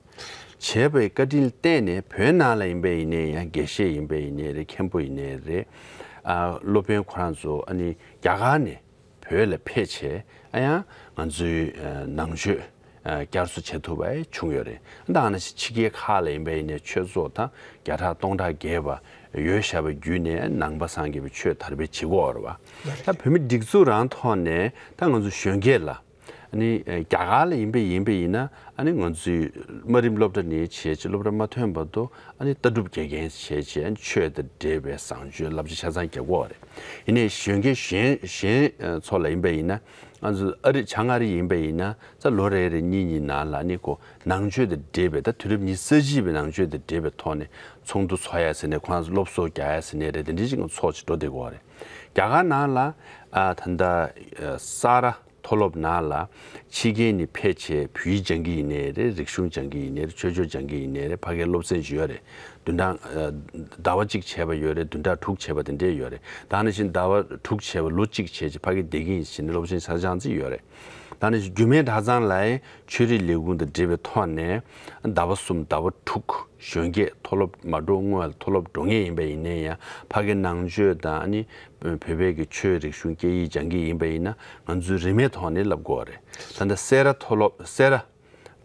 བྱས་པའི་བཀའ་དྲིན་བརྟེན་ནས་བོད་ནང་ལ་ཡིན་པ་ཡིན་ནའི་ཡང་། དགེ་བཤེས་ཡིན་པ་ཡིན་ནའི་རེད། མཁན་པོ་ཡིན་ནའི་རེད། ཨ་སློབ་དཔོན་ཁོ་རང་ཚོ་ཨ་ནི་རྒྱ་གར་ནས་བོད་ལ་ཕེབས་བྱས། ཨ་ཡང་ང་ཚོའི་ཨ་ནང་ཆོས་ཨ་བསྐྱར་གསོ་བྱེད་ཐུབ་པ་བྱུང་ཡོད་རེད། ད་ཨ་ནི་ཕྱི་རྒྱལ་ཁག་ལ་ཡིན་པ་ཡིན་ནའི་ཆོས་ཚོགས་ད་བརྒྱ་ཕྲག་སྟོང་ཕྲག་བརྒལ་བ་ཡོད་བཞག་པ་བརྒྱུད་ནས་ནང་པ་སངས་རྒྱས་པའི་ཆོས་དར་སྤེལ་བྱེད་ཀྱི་ཡོད་རེད་བ། ད་བོད་མི་སྒྲིག་འཛུགས་རང་ཐོག་ནས་ད་ང་ཚོ་གཞོན་སྐྱེས་ལ། ཨ་ནི་རྒྱ་གར་ལ་ཡིན་པ་ཡིན་པ་ཡིན་ན། ཨ་ནི་ང་ཚོའི་དམའ་རིམ་སློབ་གྲྭ་ནས་བྱས་བྱས་སློབ་གྲྭ་མ་ཐོན་བར་དུ་ཨ་ནི་ལྟ་གྲུབ་དགེ་རྒན་བྱས་བྱས། ཨ་ནི་ཆོས་དང་འབྲེལ་བའི་བཟང་སྤྱོད་བསླབ་བྱ་ཆ་ཚང་རྒྱག་གི་ཡོད་རེད། ཡིན་ནའི་གཞོན་སྐྱེས་གཞན་གཞན་ཚོ་ལ་ཡིན་པ་ཡིན་ན། ང་ཚོ་ཨ་རི་བྱང་ཨ་རི་ཡིན་པ་ཡིན་ན། ད་ལོ་རེ་རེ་གཉིས་གཉིས་ནང་ལ་ཨ་ནི་ཁོ་ནང་ཆོས་དང་འབྲེལ་བའི་ད་དུས་རབས་ཉི་ཤུ་རྩ་གཅིག་པའི་ནང་ཆོས་དང་འབྲེལ་བའི་ཐོག་ནས་ཚོགས་འདུ་ཚོགས་ཡ་ཟེར་ནས། ཁོ་རང་ཚོ་སློབ་གསོ་རྒྱག་ཡ་ཟེར་ནས་རེད། དེ་འདྲའི་ཅིག་ཚོགས་ཅིག་འགྲོ་བསྡད་ཀྱི་ཡོད་རེད། རྒྱ་གར་ནང་ལ་ཨ་ད་ལྟ་ཨ་ས་ར་མཐོ་སློབ་ནང་ལ་ཕྱི་རྒྱལ་ནས་ཕེབས་བྱས་བོད་ཡིག་སྦྱང་གི་ཡིན་ནའི་རེད། རིག་གཞུང་སྦྱང་གི་ཡིན་ནའི་རེད། ཆོས་ཕྱོགས་སྦྱང་གི་ཡིན་ནའི་རེད། ཕ་གིའི་སློབ་ཚན་ཅིག་ཡོད་རེད། བདུན་ཕྲག་ཨ་ཟླ་བ་གཅིག་བྱས་པ་ཡོད་རེད། བདུན་ཕྲག་དྲུག་བྱས་པ་དེ་འདྲས་ཡོད་རེད། ད་ནང་བཞིན་ཟླ་བ་དྲུག་བྱས་པ་ལོ་གཅིག་བྱས་བྱས་ཕ་གིར་བསྡད་ཀྱི་ཡིན་ཟེར་ནས་སློབ་ཚན་ཆ་ཚང་ཅིག་ཡོད་རེད། ད་ནི་རྒྱུད་སྨད་གྲྭ་ཚང་ལ་ཡང་ཆོས་རིག་ལས་ཁུངས་དང་འབྲེལ་བའི་ཐོག་ནས་ཟླ་བ་གསུམ་ཟླ་བ་དྲུག་གཞོན་སྐྱེས་མཐོ་སློབ་མ་འགྲོ་སྔོན་ལ་མཐོ་སློབ་འགྲོ་མཁན་ཡིན་པ་ཡིན་ན་ཡང་ཕ་གི་ནང་ཆོས་དང་ཨ་ནི་བོད་པའི་གི་ཆོས་རིག་གཞུང་སྐད་ཡིག་སྦྱང་གི་ཡིན་པ་ཡིན་ན་ང་ཚོས་རིན་མེད་ཐོག་ནས་བསླབ་དགོས་པ་རེད། ད་ལྟ་སེ་ར་མཐོ་སློབ་སེ་ར་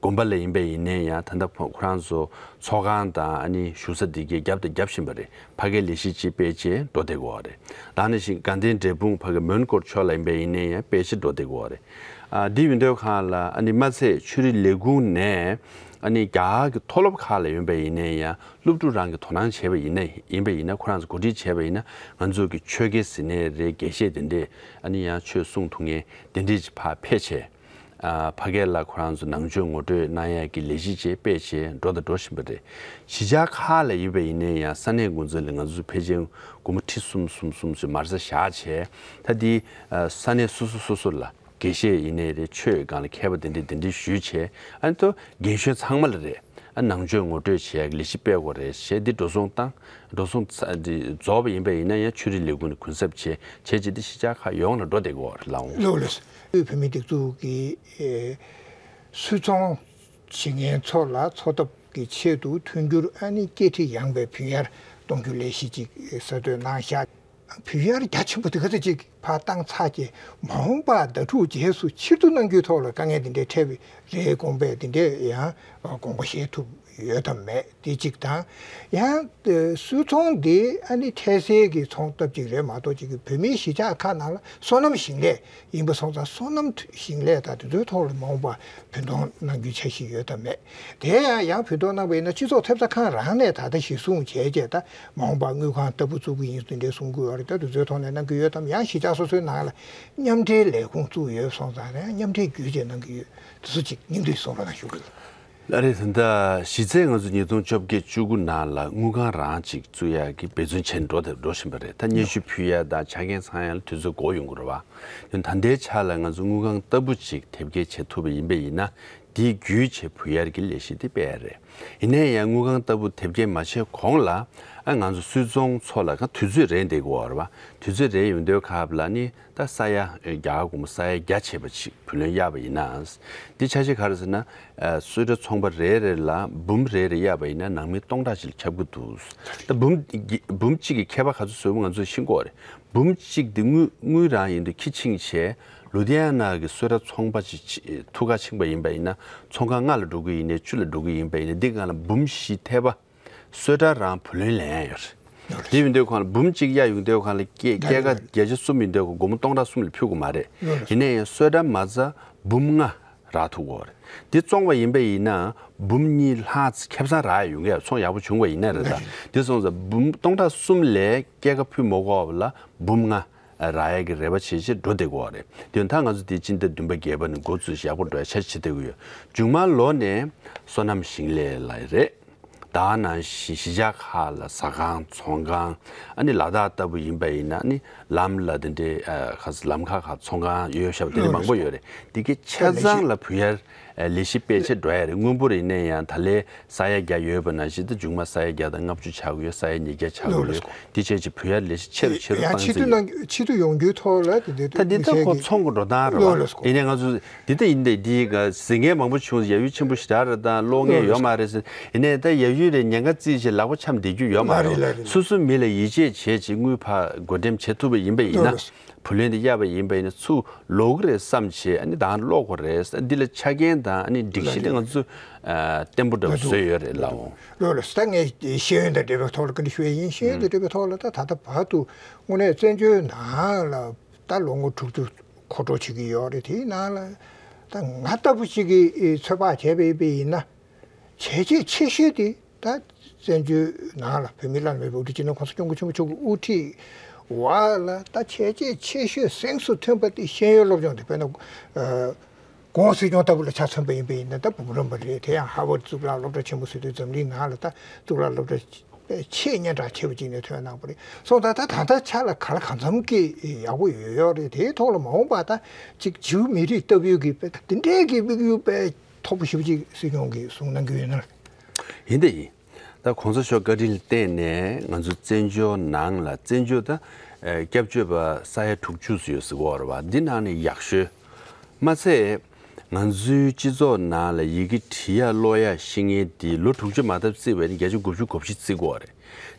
དགོན་པ་ལ་ཡིན་པ་ཡིན་ནའི་ཡང་ད་ལྟ་ཁོ་རང་ཚོ་ཚོགས་ཁང་དང་ཨ་ནི་བཞུགས་ས་འདི་གའི་རྒྱབ་དང་རྒྱབ་བཞིན་པ་རེད། ཕ་གའི་ལས་གཞི་ཅིག་སྤེལ་བྱས་འགྲོ་བསྡད་དགོས་པ་རེད། ད་ནི་ཞིག་དགའ་ལྡན་འབྲས་སྤུངས་ཕ་གའི་མོན་གྷོ་ཕྱོགས་ལ་ཡིན་པ་ཡིན་ནའི་ཡང་སྤེལ་བྱས་འགྲོ་བསྡད་དགོས་པ་རེད། ཨ་འདི་ཡོད་འདོད་ཁང་ལ་ཨ་ནི་མ་ཚད་ཆོས་རིག་ལས་ཁུངས་ནས་ཨ་ནི་རྒྱ་གར་གྱི་མཐོ་སློབ་ཁག་ལ་ཡོད་པ་ཡིན་ནའི་ཡང་སློབ་ཕྲུག་རང་གི་དོ་སྣང་བྱས་པ་ཡིན་ན་ཡིན་པ་ཡིན་ན་ཁོ་རང་ཚོ་གོ་སྒྲིག་བྱས་པ་ཡིན་ན་ང་ཚོ་གི་ཆོས་དགེ་ཟེར་ནའི་རེད། དགེ་བཤེས་དེ་འདྲས་ཨ་ནི་ཡང་ཆོས་གསུང་ཐུབ་མཁན་དེ་འདྲས་ཅིག་ཕར་ཕེབས་བྱས། ཨ་ཕ་གི་ལ་ཁོ་རང་ཚོ་ནང་ཆོས་ངོ་སྤྲོད་གནང་ཡག་གི་ལས་གཞི་ཅིག་སྤེལ་བྱས་འགྲོ་དང་འགྲོ་བཞིན་པ་རེད། གཞིས་ཆགས་ཁག་ལ་ཡོད་པ་ཡིན་ནའི་ཡང་ས་གནས་འགོ་འཛིན་ལ་ང་ཚོ་ཕལ་ཆེར་སྒོར་མོ་ཁྲི་གསུམ་གསུམ་གསུམ་ཞིག་མ་རྩ་བཞག་བྱས་ད་འདི་ཨ་ས་གནས་སོ་སོ་སོ་སོ་ལ་དགེ་བཤེས་ཡིན་ནའི་རེད། ཆོས་སྒང་ལ་མཁས་པ་དེ་འདྲས་དེ་འདྲས་ཞུས་བྱས་ཨ་ནི་ཐོ་རྒན་གཞོན་ཚང་མ་ལ་རེད། ཨ་ནང་ཆོས་ངོ་སྤྲོད་བྱེད་ཡག་གི་ལས་གཞི་སྤེལ་དགོས་རེད་ཞེས་འདི་འགྲོ་སོང་བཏང་འགྲོ་སོང་ཚ་འདི་རྫོགས་པ་ཡིན་པ་ཡིན་ན་ཡང་ཆོས་རིག་ལས་ཁུངས་ནས་གུན་གསབ་བྱེད་བྱས་བྱས་འདི་གཞིས་ཆགས་ཁག་ཡོངས་ལ་འགྲོ་བསྡད་དགོས་རེད་ལགས་འོང་། ལགས་ལགས། དབུས་བོད་མིའི་སྒྲིག་འཛུགས་ཀྱི་ཨེ་སུད་ཚོང་བྱེད་མཁན་ཚོ་ལ་འཚོ་ཐབས་ཀྱི་ཆེད་དུ་མཐུན་འགྱུར་ཨ་ནི་སྐྱེལ་འདྲེན་ཡངས་པའི་བུན་གཡར་གཏོང་རྒྱུ་ལས་གཞི་ཅིག་གསར་གཏོད་གནང་བཞག་བུ་ཡར་རྒྱ་ཆེན་པོ་དེ་ག་ཚོད་ཅིག་ཕར་བཏང་ཚར་རྗེས་མ་འོངས་པ་ཟླ་དྲུག་རྗེས་སུ་ཕྱིར་བསྡུ་གནང་རྒྱུའི་ཐོག་ལ་དཀའ་ངལ་འདི་འདྲའི་འཕྲད་པའི་རེད་དགོངས་པས་འདི་འདྲའི་ཡང་དགོངས་པ་བཞེས་ཐུབ་ཡོད་དམ་མེད་དེ་གཅིག་དང་། ཡང་སུད་ཚོང་འདི་ཨ་ནི་འཕྲལ་སེལ་གྱི་ཚོང་སྟབས་ཅིག་རེད་མ་གཏོགས་ཅིག་གི་བོད་མིའི་གཞིས་ཆགས་ཁག་ནང་ལ་སོ་ནམ་ཞིང་ལས་ཡིན་པ་སོང་ཙང་སོ་ནམ་ཞིང་ལས་དང་དེ་ཚོའི་ཐོག་ལ་མ་འོངས་པ་བུན་གཏོང་གནང་རྒྱུའི་འཆར་གཞི་ཡོད་དམ་མེད། དེ་ཡང་ཡང་བུན་གཏོང་གནང་བ་ཡིན་ན་སྤྱི་ཚོགས་ཐེབས་རྩ་ཁང་རང་ནས་ད་ལྟ་གཞི་བཟུང་བྱས་རྗེས་ད་མ་འོངས་པར་དངུལ་ཁང་ལྟ་བུ་བཙུགས་ཀྱི་ཡིན་དེ་འདྲའི་གསུང་གི་ཡོད་རེད། ད་དུས་ཚོད་ཐོག་ནས་གནང་གི་ཡོད་དམ། ཡང་གཞིས་ཆགས་སོ་སོའི་ནང་ལ་མཉམ་འབྲེལ་ལས་ཁུངས་བཙུགས་ཡོད་སོང་ཙང་ནས་མཉམ་འབྲེལ་བརྒྱུད་བྱས་གནང་གི་ཡོད་དེ་ཚོ་ཅིག་སྙིང་བསྡུས་གསུང་རོགས་གནང་ཞུ་གི་ལགས། ལགས་རེད། ད་ལྟ་གཞི་རྩའི་ང་ཚོ་ཉིས་སྟོང་བཅོ་བརྒྱད་བཅུ་དགུ་ནང་ལ་དངུལ་ཁང་རང་ཅིག་བཙུགས་ཡག་གི་འབད་བརྩོན་བྱས་འགྲོ་དེ་འགྲོ་བཞིན་པ་རེད། ད་སྙན་ཞུ་ཕུལ་ཡག་དང་ཆ་རྐྱེན་ཚང་ཡག་ལ་དུས་ཚོད་འགོར་ཡོང་གི་རེད་བ། ཡང་ད་ལྟའི་ཆ་ལ་ང་ཚོ་དངུལ་ཁང་ལྟ་བུ་ཅིག་དེབ་སྐྱེལ་བྱེད་ཐུབ་པ་ཡིན་པ་ཡིན་ན་དེའི་བརྒྱུད་བྱས་བུ་ཡར་གྱི་ལས་གཞི་དེ་སྤེལ་ཡག་རེད། ཡིན་ནའི་ཡང་དངུལ་ཁང་ལྟ་བུ་དེབ་སྐྱེལ་མ་བྱས་གོང་ལ་ཨ་ང་ཚོ་སུད་ཚོང་ཚོ་ལ་ག་དུས་ཚོད་རེ་འདེགས་དགོས་པ་རེད་བ། དུས་ཚོད་རེ་ཡོང་དུས་སྐབས་ལ་ནི་ད་ས་ཡ་རྒྱ་གར་སྒོར་མོ་ས་ཡ་བརྒྱ་བྱས་པ་ཅིག་བུ་ལོན་གཡར་བ་ཡིན་ན། འདི་ཆ་ཤས་ག་རེ་ཟེར་ན། ཨ་སུད་ཊར་ཚོང་པ་རེ་རེ་ལ་འབུམ་རེ་རེ་གཡར་བ་ཡིན་ན་ནང་མི་སྟོང་ཕྲག་ཅིག་ལ་ཁྱབ་ཀྱི་འདུག་ད་འབུམ་འབུམ་གཅིག་གི་ཁྱད་པར་ག་ཚོད་བཟོས་པ་ང་ཚོས་ཤེས་དགོས་རེད། འབུམ་གཅིག་འདི་དངུལ་དངུལ་རང་ཡིན་དུས་ཁྱི་ཆིངས་བྱས་ལུ་དྷི་ཡ་ན་གི་སུད་ཊར་ཚོང་པ་ཅིག་ཐུག་ག་ཕྱིན་པ་ཡིན་པ་ཡིན་ན་ཚོང་ཁང་ལྔ་ལ་འགྲོ་གི་ཡིན་ནའི་བཅུ་ལ་འགྲོ་གི་ཡིན་པ་ཡིན་ན་འདི་སྒང་ལ་འབུམ་བཞི་ཐེ་བ། སུད་ཊར་རང་བུ་ལོན་ལེན་ཡོད་རེད། དེ་ཡིན་དུས་གང་ལ་འབུམ་གཅིག་གཡར་ཡོང་དུས་གང་ལ་སྐྱེད་སྐྱེད་ཀ་བརྒྱ་ཆ་གསུམ་ཡིན་དུས་སྒོར་མོ་སྟོང་ཕྲག་གསུམ་ལ་ཕུལ་དགོས་མ་རེད། ཡིན་ནའི་ཡང་སུད་ཊར་མ་རྩ་འབུམ་ལྔ་རག་ཐུབ་ཀྱི་ཡོད་རེད། འདི་བཙོང་བ་ཡིན་པ་ཡིན་ན་འབུམ་གཉིས་ལྷག་ཙམ་ཁེ་བཟང་རག་ཡོང་གི་ཡ་ཚོང་ཡག་པོ་བྱུང་བ་ཡིན་ན་རེད་ད། འདི་སོང་ཙང་འབུམ་སྟོང་ཕྲག་གསུམ་ལས་སྐྱེད་ཀ་ཕུལ་མ་དགོས་པ་ལ་འབུམ་ལྔ་རག་ཡ་གི་རེ་བ་བྱེད་བྱེད་འགྲོ་བསྡད་ཀྱི་ཡོད་རེད། དེ་ཡང་ད་ང་ཚོ་འདི་སྤྱི་ཟླ་བདུན་པ་བརྒྱད་པ་ནས་འགོ་བཙུགས་ཡག་པོ་འགྲོ་ཡ་འཆར་གཞི་བྱེད་བསྡད་ཀྱི་ཡོད། མཇུག་མ་ལོ་ནས་སོ་ནམ་ཞིང་ལས་ལ་རེད། ད་ནང་བཞིན་གཞིས་ཆགས་ཁག་ལ་ཟ་ཁང་ཚོང་ཁང་ཨ་ནི་ལ་དྭགས་ལྟ་བུ་ཡིན་པ་ཡིན་ན་ཨ་ནི་ལམ་ལ་དེ་འདྲའི་ཨ་ཁ་ལམ་ཁ་ཁག་ཚོང་ཁང་ཡོད་ཤག་དེ་འདྲ་མང་པོ་ཡོད་རེད། དེ་གའི་ཆ་ཚང་ལ་བུ་ཡར་ལས་གཞི་སྤེལ་ཆེད་འགྲོ་ཡ་རེད། སྔོན་པོ་རེད་ནས་ཡང་ད་ལས་ས་ཡ་བརྒྱ་ཡོད་པ་ནང་བཞིན་ད་མཇུག་མ་ས་ཡ་བརྒྱ་དང་ལྔ་བཅུ་ཆགས་ཀྱི་ཡོད། ས་ཡ་ཉིས་བརྒྱ་ཆགས་ཀྱི་ཡོད། དེ་བྱས་ཅིག་བུ་ཡར་ལས་གཞི་ཆེ་རུ་ཆེ་རུ་ཡང་བཏང་ཆེད་དུ་ཡིན། གནང་ཆེད་དུ་ཡོང་རྒྱུའི་ཐོག་ལ་དེ་འདྲའི་ད་འདི་ད་ཁོ་ཚོང་གི་འགྲོ་སྟངས་རེད་བ། ཡིན་ནའི་ང་ཚོ་འདི་ལྟ་ཡིན་ཏེ་འདི་ག་ཟིན་མཁན་མང་པོ་བྱུང་ཡབ་ཡུམ་ཆེན་པོ་ཞེ་དྲག་རེད་ད་ཀློག་མཁན་ཡོད་མ་རེད་ཟེར། ཡིན་ནའི་ད་ཡབ་ཡུམ་རེད་ཉེན་ཁ་རྩིས་བྱས་ལག་པ་འཆམ་བསྡད་རྒྱུ་ཡོད་མ་རེད། སོ་སོའི་མི་ལ་ཡིད་ཆེས་བྱས་བྱས་དངུལ་ཕར་བགོ་འགྲེམས་བྱེད་ཐུབ་པ་ཡིན་པ་ཡིན་ན་བུ་ལོན་དེ་གཡར་བ་ཡིན་པ་ཡིན་ན་ཚུར་ལོག་གི་རེད་བསམ་བྱས་ཨ་ནི་ད་ཀློག་དགོས་རེད། འདི་ལ་ཆ་རྐྱེན་དང་ཨ་ནི་སྒྲིག་གཞི་དེ་ང་ཚོ་བརྟན་པོ་འདྲ་བཟོས་ཡོད་རེད་ལགས་འོང་། ལོ་ལ་ད་ངས་ཤེས་ཡོན་དང་འབྲེལ་བའི་ཐོག་ལ་བཀའ་འདྲི་ཞུ་ཡ་ཡིན། ཤེས་ཡོན་དང་འབྲེལ་བའི་ཐོག་ལ་ད་ད་ལྟ་བར་དུ་དངོས་གནས་བཙན་བྱོལ་ནང་ལ། ད་ལོ་ངོ་དྲུག་ཅུ་འཁོར་འགྲོ་བྱེད་ཀྱི་ཡོད་རེད། དེའི་ནང་ལ་ད་ང་ལྟ་བུ་ཞིག་གིས་ཚོད་དཔག་བྱས་པ་ཡིན་ན་བྱས་རྗེས་ཆེ་ཤོས་དེ་ད་བཙན་བྱོལ་ནང་ལ་བོད་མིའི་བླ་ན་མེད་པའི་དབུ་ཁྲིད་སྤྱི་ནོར་༸གོང་ས་༸སྐྱབས་མགོན་ཆེན་པོ་མཆོག་གི་དབུ་ཁྲིད་འོག་ལ་ད་བྱས་རྗེས་ཆེ་ཤོས་གཟེངས་སུ་ཐོན་པ་དེ་ཤེས་ཡོན་སློབ་སྦྱོང་དེ་དཔེར་ན་ཨ་༸གོང་སྲིད་སྐྱོང་ལྟ་བུ་ལ་ཆ་མཚོན་པ་ཡིན་པ་ཡིན་ན་ད་འབུམ་རམས་པ་རེད། དེ་ཡང་ཧར་ཝརཌ་གཙུག་ལག་སློབ་གྲྭ་ཆེན་མོ་ཟེར་དུས་འཛམ་གླིང་ནང་ལ་ད་གཙུག་ལག་སློབ་གྲྭ་ཆེས་སྙན་གྲགས་ཆེ་བ་ཅིག་ནས་ཐོན་གནང་བ་རེད། སོང་ཙང་ད་ད་ལྟ་ཆ་ལ་ག་ལ་གང་འཚམ་གྱི་ཡག་པོ་ཡོད་ཡོད་རེད། དེའི་ཐོག་ལ་མ་འོངས་པ་ད་ཅིག་བྱིའུ་མི་རིགས་ལྟ་བུའི་གི་དཔེ་དེ་འདྲའི་གི་དམིགས་ཡུལ་དཔེ་མཐོ་པོ་ཞེ་པོ་ཅིག་སྲིད་སྐྱོང་གིས་བཟུང་གནང་གི་ཡོད་ན། ཡིན་ད་ཡིན། ད་གོང་ས་མཆོག་བཀའ་དྲིན་ལ་བརྟེན་ནས་ང་ཚོ་བཙན་བྱོལ་ནང་ལ་བཙན་བྱོལ་ད་སྐྱབས་བཅོལ་བ་ས་ཡ་དྲུག་ཅུ་ཙམ་ཡོད་ཟེར་གོ་རེད་བ། འདི་ནང་ནས་ཡག་ཤོས། མ་ཚད། ང་ཚོའི་སྤྱི་ཚོགས་ནང་ལ་ཡི་གེ་འབྲི་ཡག་ཀློག་ཡག་ཤེས་མཁན་དེ་ལོ་དྲུག་ཅུ་མ་ཐག་བརྩིས་པ་ཡིན་ན་བརྒྱད་ཅུ་དགུ་བཅུ་གོ་བཞི་བརྩི་དགོས་པ་རེད།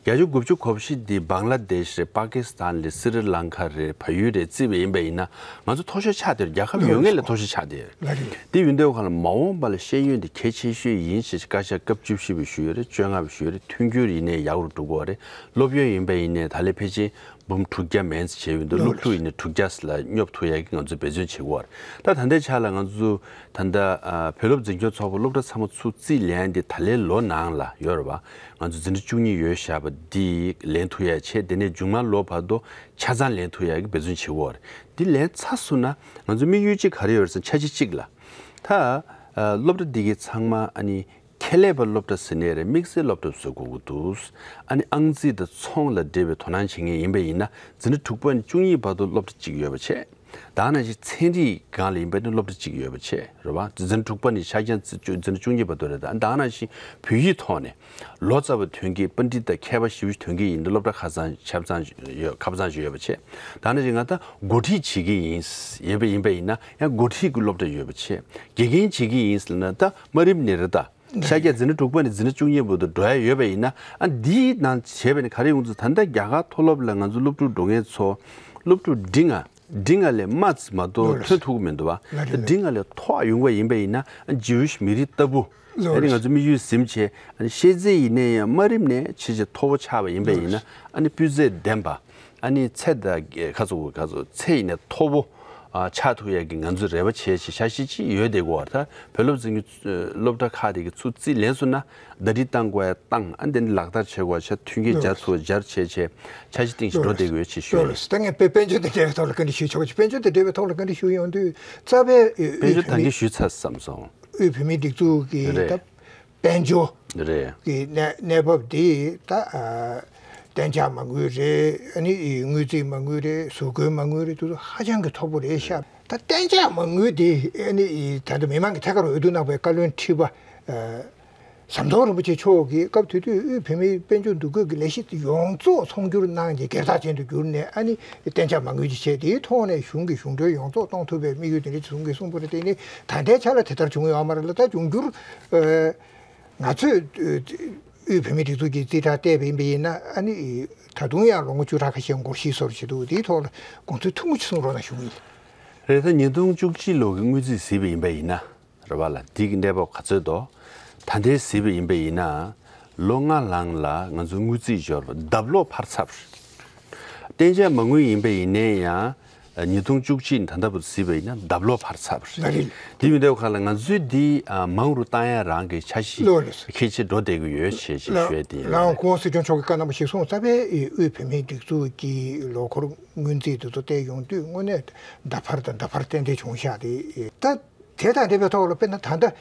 བརྒྱད་ཅུ་དགུ་བཅུ་གོ་བཞི་འདི་བང་ལ་དེཤ་རེད། པ་ཀི་སི་ཐན་རེད། སི་རི་ལང་ཀ་རེད། བལ་ཡུལ་རེད་བརྩིས་པ་ཡིན་པ་ཡིན་ན་ང་ཚོ་མཐོ་ཤོས་ཆགས་བསྡད་རེད། རྒྱལ་ཁབ་ཡོད་ངེས་ལ་མཐོ་ཤོས་ཆགས་བསྡད་ཡོད་རེད། དེ་ཡིན་དུས་གང་ལ་མ་འོངས་པ་ལ་ཤེས་ཡོན་དེ་གལ་ཆེ་ཤོས་ཡིན་ཞེས་བཀའ་ཤག་སྐབས་བཅུ་བཞི་པས་ཞུས་ཡོད་རེད། བཅོ་ལྔ་པས་ཞུས་ཡོད་རེད། མཐུན་འགྱུར་ཡིན་ནའི་ཡག་རུ་འགྲོ་གི་ཡོད་རེད། སློབ་ཡོན་ཡིན་པ་ཡིན་ནའི་ད་ལོ་ཕལ་ཆེར་འབུམ་དྲུག་བརྒྱ་མན་ཙམ་བྱས་ཡོད་འདུག་སློབ་ཕྲུག་ཡིན་ན་དྲུག་བརྒྱ་ལ་སྙོབ་ཐུབ་ཡག་གི་ང་ཚོས་འབད་བརྩོན་བྱེད་ཀྱི་ཡོད་རེད། ད་ད་ལྟའི་ཆ་ལ་ང་ཚོ་ད་ལྟ་ཨ་བོད་སློབ་འཛིན་སྐྱོང་ཚོགས་པ་སློབ་གྲྭ་ཚང་མ་ཚུར་རྩིས་ལེན་དེ་ད་ལོའི་ལོ་ནང་ལ་ཡོད་རེད་པ། ང་ཚོ་འཛིན་གྲྭ་བཅུ་གཉིས་ཡོད་བཞག་པ་འདི་ལེན་ཐུབ་ཡག་བྱས། དེ་ནས་མཇུག་མ་ལོ་བར་དུ་ཆ་ཚང་ལེན་ཐུབ་ཡག་གི་འབད་བརྩོན་བྱེད་ཀྱི་ཡོད་རེད། འདི་ལེན་ཚར་སོང་ན་ང་ཚོ་དམིགས་ཡུལ་གཅིག་ག་རེ་ཡོད་རེད་ཟེར་ན། འཆར་གཞི་གཅིག་ལ་ད་ཨ་སློབ་གྲྭ་འདི་གའི་ཚང་མ་ཨ་ནི་ཁྱད་ལས་པ་སློབ་གྲྭ་ཟེར་ནའི་རེད། དམིགས་བསལ་སློབ་གྲྭ་བཟོ་དགོས་ཀྱི་འདུག་ཨ་ནི་ཨང་རྩིས་དང་ཚོང་ལ་འབྲེལ་བའི་དོ་སྣང་བྱེད་མཁན་ཡིན་པ་ཡིན་ན་འཛིན་གྲྭ་དྲུག་པ་ནས་བཅུ་གཉིས་བར་དུ་སློབ་གྲྭ་གཅིག་ཡོད་པ་བྱས། ད་ག་ནང་བཞིན་ཚན་རིག་སྒང་ལ་ཡིན་པ་ཡིན་ན་སློབ་གྲྭ་གཅིག་ཡོད་པ་བྱས་རེད་པ། འཛིན་གྲྭ་དྲུག་པ་ནས་ཆ་རྐྱེན་འཛིན་གྲྭ་བཅུ་གཉིས་བར་དུ་རེད། ད་ག་ནང་བཞིན་བོད་ཡིག་ཐོག་ནས་ལོ་ཙཱ་བ་ཐོན་གྱི། པཎྜི་ཏ་མཁས་པ་ཞེ་པོ་ཐོན་གྱི་ཡིན་ན་སློབ་གྲྭ་ཁ་ཚང་ཆ་ཚང་ཡོད། ཁ་ཚང་ཞིག་ཡོད་པ་བྱས། ད་ག་ནང་བཞིན་ང་ད་འགོ་ཁྲིད་བྱེད་ཀྱི་ཡིན་ཡོད་པ་ཡིན་པ་ཡིན་ན་ཡང་འགོ་ཁྲིད་ཀྱི་སློབ་གྲྭ་ཡོད་པ་བྱས། དགེ་རྒན་བྱེད་ཀྱི་ཡིན་ཟེར་ན་ད་དམའ་རིམ་ནས་རེད། ད་ཤར་རྒྱག་འཛིན་གྲྭ་དྲུག་པ་ནས་འཛིན་གྲྭ་བཅུ་གཉིས་བར་དུ་འགྲོ་ཡ་ཡོད་པ་ཡིན་ན། ཨ་འདིའི་ནང་བྱས་པ་ཡིན་ན་ག་རེ་ཡོང་ཚུལ། ད་ལྟ་རྒྱ་གར་མཐོ་སློབ་ལ་ང་ཚོ་སློབ་ཕྲུག་འགྲོ་མཁན་ཚོ་སློབ་ཕྲུག་འབྲིང་ང་འབྲིང་ང་ལས་མ་མ་གཏོགས་ཐོན་ཐུབ་ཀྱི་མི་འདུག་བ། ལགས་རེད། འབྲིང་ང་ལས་མཐོ་བ་ཡོང་བ་ཡིན་པ་ཡིན་ན་ཨ་ཇིའུ་ཤི་མི་རིགས་ལྟ་བུ། ཨ་ནི་ང་ཚོ་དམིགས་ཡུལ་ཟིན་བྱས། ཨ་ནི་ཤེས་ཚད་ཡིན་ནའི་ཡང་དམའ་རིམ་ནས་ཆེས་ཆེས་མཐོ་པོ་ཆགས་པ་ཡིན་པ་ཡིན་ན། ཨ་ནི་སྤུས་ཚད་ལྡན་པ། ཨ་ནི་ཚད་དང་ཁ་ཚུགས་ཁ་ཚུགས་ཚད་ཡིན་ནའི་མཐོ་པོ་ཨ་ཆགས་ཐུབ་ཡག་གི་ང་ཚོས་རེ་བ་བྱས་བྱས་འཆར་གཞི་ཅིག་ཡོད་བསྡད་ཀྱི་ཡོད་རེད། ད་བོད་སློབ་འཛིན་གྱི་སློབ་གྲྭ་ཁག་དེ་གི་ཚུར་རྩིས་ལེན་སོང་ན་ཟླ་སྒྲིལ་བཏང་དགོས་ཡ་བཏང་། ཨ་ནི་དེ་ནི་ལག་བསྟར་བྱེད་དགོས་ཡ་ཆ་མཐུན་རྐྱེན་སྦྱར་ཐུབ་སྦྱར་བྱས་བྱས་འཆར་གཞི་སྟེང་ཞིག་འགྲོ་བསྡད་ཀྱི་ཡོད་ཅེས་ཞུ་ཡ་ཡིན། ད་ངས་དཔེ་དཔལ་འབྱོར་དང་འབྲེལ་བའི་ཐོག་ལ་བཀའ་འདྲི་ཞུས་ཆོག་ཅིག་དཔལ་འབྱོར་དང་འབྲེལ་བའི་ཐོག་ལ་བཀའ་འདྲི་ཞུ་ཡོང་དུས། རྩ་བའི་དཔལ་འབྱོར་ད་གིན་ཞུས་ཚར་བསམ་སོང་། དབུས་བོད་མིའི་སྒྲིག་འཛུགས་ཀྱི་རེད། ད་དཔལ་འབྱོར་རེད། གི་གནས་གནས་བབ་འདི་ད་ཨ་གཏན་འཇགས་མ་དངུལ་རེད། ཨ་ནི་དངུལ་རྩིས་མ་དངུལ་རེད། གཟུགས་སྐུའི་མ་དངུལ་རེད། དེ་ཚོ་ཧ་ཅང་གི་མཐོ་པོ་རེད་ཤག་ད་གཏན་འཇགས་མ་དངུལ་འདི་ཨ་ནི་ད་ལྟ་མི་མང་གི་ཐད་ཀར་འོས་བསྡུ་གནང་བའི་བཀའ་བློན་ཁྲི་པ་ཨ་ཟམ་གདོང་རིན་པོ་ཆེ་མཆོག་གིས་སྐབས་དེ་དུས་དབུས་བོད་མིའི་དཔལ་འབྱོར་འདུ་འགོད་ཀྱི་ལས་གཞི་ཡོངས་རྫོགས་ཚོང་སྒྱུར་གནང་རྗེས་སྒེར་བདག་ཅན་དུ་གྱུར་ནས། ཨ་ནི་གཏན་འཇགས་མ་དངུལ་ཅིག་བྱས། དེའི་ཐོག་ནས་གཞུང་གི་གཞུང་འབྲེལ་ཡོངས་རྫོགས་གཏོང་ཐུབ་པའི་དམིགས་ཡུལ་དེ་འདྲ་ཅིག་བཟུང་གི་རེད། དེ་ནི་ད་ལྟའི་ཆ་ལ་དེ་ལྟར་བྱུང་ཡོད་མ་རེད་ལ། ད་འབྱུང་འགྱུར་ཨ་ང་ཚོས་ཨ་དབུས་བོད་མིའི་སྒྲིག་འཛུགས་ཀྱི་རྩིས་ཁྲ་བལྟས་པ་ཡིན་པ་ཡིན་ན། ཨ་ནི་ད་དུང་ཡང་ལོ་ངོ་བཅུ་ཕྲག་ཁ་ཤས་འགོར་བཞིན་བཟོ་འདྲ་ཅིག་འདུག་དེའི་ཐོག་ལ་དགོངས་ཚུལ་ཐུང་ངུ་ཅིག་གསུང་རོགས་གནང་ཞུ་གི་ཡིན། རེད། ད་ཉིས་སྟོང་བཅུ་གཅིག་ལོ་གི་དངུལ་རྩིས་གཟིགས་པ་ཡིན་པ་ཡིན་ན་རེད་པ་ལ། འདི་གི་གནས་བབ་ག་ཚོད་འདུག་ད་ལྟའི་གཟིགས་པ་ཡིན་པ་ཡིན་ན། ལོ་ལྔ་ལང་ལ་ང་ཚོ་དངུལ་རྩིས་འབྱོར་བ་ལྡབ་ལོག་འཕར་ཚར་བ་རེད། གཏན་འཇགས་མ་དངུལ་ཡིན་པ་ཡིན་ནའི་ཡང་ཉིས་སྟོང་བཅུ་གཅིག་ནས་ད་ལྟ་བར་གཟིགས་པ་ཡིན་ན་ལྡབ་ལོག་འཕར་ཚར་བ་རེད། ལགས་རེད། དེ་ཡིན་དུས་ཁ་ལ་ང་ཚོས་འདི་ཨ་མང་རུ་བཏང་ཡ་རང་གི་འཆར་གཞི་ལགས་རེད། ཁྱད་ཆེ་འགྲོ་བསྡད་ཀྱི་ཡོད་ཅེས་ཅིག་ལགས་ཞུ་ཡ་དེ་ཡིན། ལགས་སྐུ་ངོ་སྲིད་སྐྱོང་མཆོག་གིས་བཀའ་གནང་བ་གཞིར་བཟུང་རྩ་བའི་དབུས་བོད་མིའི་སྒྲིག་འཛུགས་ཀྱི་ལོ་འཁོར་སྔོན་རྩིས་དེ་ཚོ་བལྟས་ཡོང་དུས་དངོས་གནས་ལྡབ་འཕར་དང་ལྡབ་འཕར་ཏན་ཏན་བྱུང་ཤག་དེ་ད། དེ་དང་འབྲེལ་བའི་ཐོག་ལ་དཔེར་ན་ད་ལྟ་ཨ་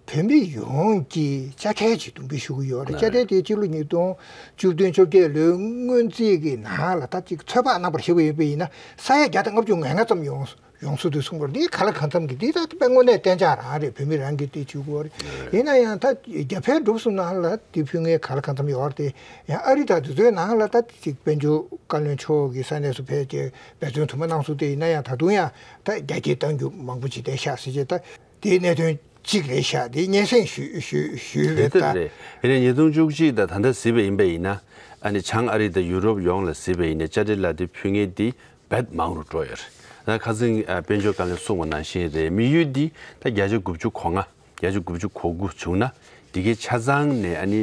བོད་མི་ཡོངས་ཀྱིས་ཅ་ཁའི་ཆེད་དུ་འབུལ་ཞུ་གི་ཡོད་རེད། ཅ་ཁྲལ་དེ་སྤྱི་ལོ་ཉིས་སྟོང་བཅུ་བདུན་བཅོ་བརྒྱད་ལོའི་སྔོན་རྩིས་ཀྱི་ནང་ལ་ད་ཅིག་ཚོད་དཔག་གནང་བར་བྱེད་པ་ཡིན་པ་ཡིན་ན་ས་ཡ་བརྒྱ་དང་ལྔ་བཅུ་ང་ལྔ་ཙམ་ཡོང་ཡོང་སྲིད་འདུག་གསུང་གི་རེད། འདི་ག་ལ་གང་འཚམ་གྱི་འདི་ད་དཔེ་དངོས་གནས་གཏན་འཇགས་རང་རེད། བོད་མི་རང་གིས་འདི་བྱེད་དགོས་རེད། ཡིན་ན་ཡང་ད་རྒྱ་བལ་འབྲུག་གསུམ་ནང་ལ་འདི་ཕུལ་མཁན་ག་ལ་གང་འཚམ་ཡོད་རེད་དེ། ཡང་ཨ་རི་དང་དེ་ཚོའི་ནང་ལ་ད་ཅིག་དཔལ་འབྱོར་བཀའ་བློན་མཆོག་གིས་ས་གནས་སུ་ཕེབས་རྗེས་འབད་བརྩོན་དུ་མ་གནང་སོང་། དེ་ཡིན་ན་ཡང་ད་དུང་ཡང་ད་རྒྱ་སྐྱེད་གཏང་རྒྱུ་མང་པོ་ཅིག་བསྡད་ཤག་ཟེར་རྗེས་ད། དེའི་གནད་དོན་གཅིག་རེད་ཤག་དེ་སྙན་སེང་ཞུ་ཞུ་ཞུས་རེད་ཡོད་ད། རེད། ཡིན་ནའི་ཉིས་སྟོང་བཅུ་གཅིག་དང་ད་ལྟ་གཟིགས་པ་ཡིན་པ་ཡིན་ན། ཨ་ནི་བྱང་ཨ་རི་དང་ཡུ་རོབ་ཡོངས་ལ་གཟིགས་པ་ཡིན་ན་ཅ་ཁྲལ་ལག་དེབ་ཕུལ་མཁན་དེ་རྦད་མང་རུ་འགྲོ་ཡོད་རེད། ད་ཁ་སང་ཨ་དཔལ་འབྱོར་བཀའ་བློན་གསུངས་པ་ནང་བཞིན་རེད། དམིགས་ཡུལ་འདི་ད་བརྒྱ་ཆ་དགུ་བཅུ་གོ་ལྔ། བརྒྱ་ཆ་དགུ་བཅུ་གོ་དགུ་བྱུང་ན་འདི་གའི་ཆ་ཚང་ནས་ཨ་ནི་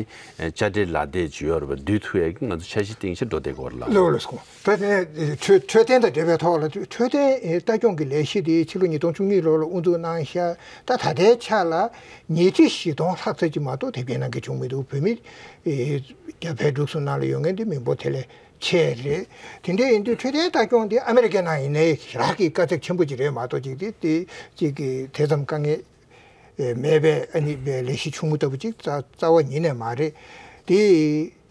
ཅ་ཁྲལ་ལག་དེབ་ཅིག་ཡོད་རེད་པ། བསྡུ་ཐུབ་ཡག་གི་ང་ཚོ་འཆར་གཞི་སྟེང་ཞིག་འགྲོ་བསྡད་ཀྱི་ཡོད་རེད་ལགས། ལགས་སོ། ད་ནས་འཕྲོད་འཕྲོད་བསྟེན་དང་འབྲེལ་བའི་ཐོག་ལ་འཕྲོད་བསྟེན་ལྟ་སྐྱོང་གི་ལས་གཞི་དེ་ཕྱི་ལོ་ཉིས་སྟོང་བཅུ་གཉིས་ལོ་ལ་དབུ་འཛུགས་གནང་ཤག་ད་ད་ལྟའི་ཆ་ལ་ཉལ་ཁྲི་བཞི་སྟོང་ལྷག་ཙམ་ཅིག་མ་གཏོགས་དེབ་སྐྱེལ་གནང་མཁན་བྱུང་མི་འདུག་བོད་མི་རྒྱ་བལ་འབྲུག་གསུམ་ནང་ལ་ཡོད་མཁན་དེ་མི་འབོར་དེ་ལས་ཆེ་རེད། དེ་འདྲ་ཡིན་དུས་འཕྲོད་བསྟེན་ལྟ་སྐྱོང་དེ་ཨ་མི་རི་ཀའི་ནང་ཡིན་ནའི་རག་གི་དཀའ་ཚེགས་ཆེན་པོ་ཅིག་རེད་མ་གཏོགས་ཅིག་དེ་དེ་ཅིག་གི་དེ་ཙམ་དཀའ་ངལ་མེད་པའི་ཨ་ནི་པའི་ལས་གཞི་ཆུང་ངུ་ལྟ་བུ་ཅིག་རྩ་རྩ་བ་ཉིད་ནས་མ་རེད། དེ་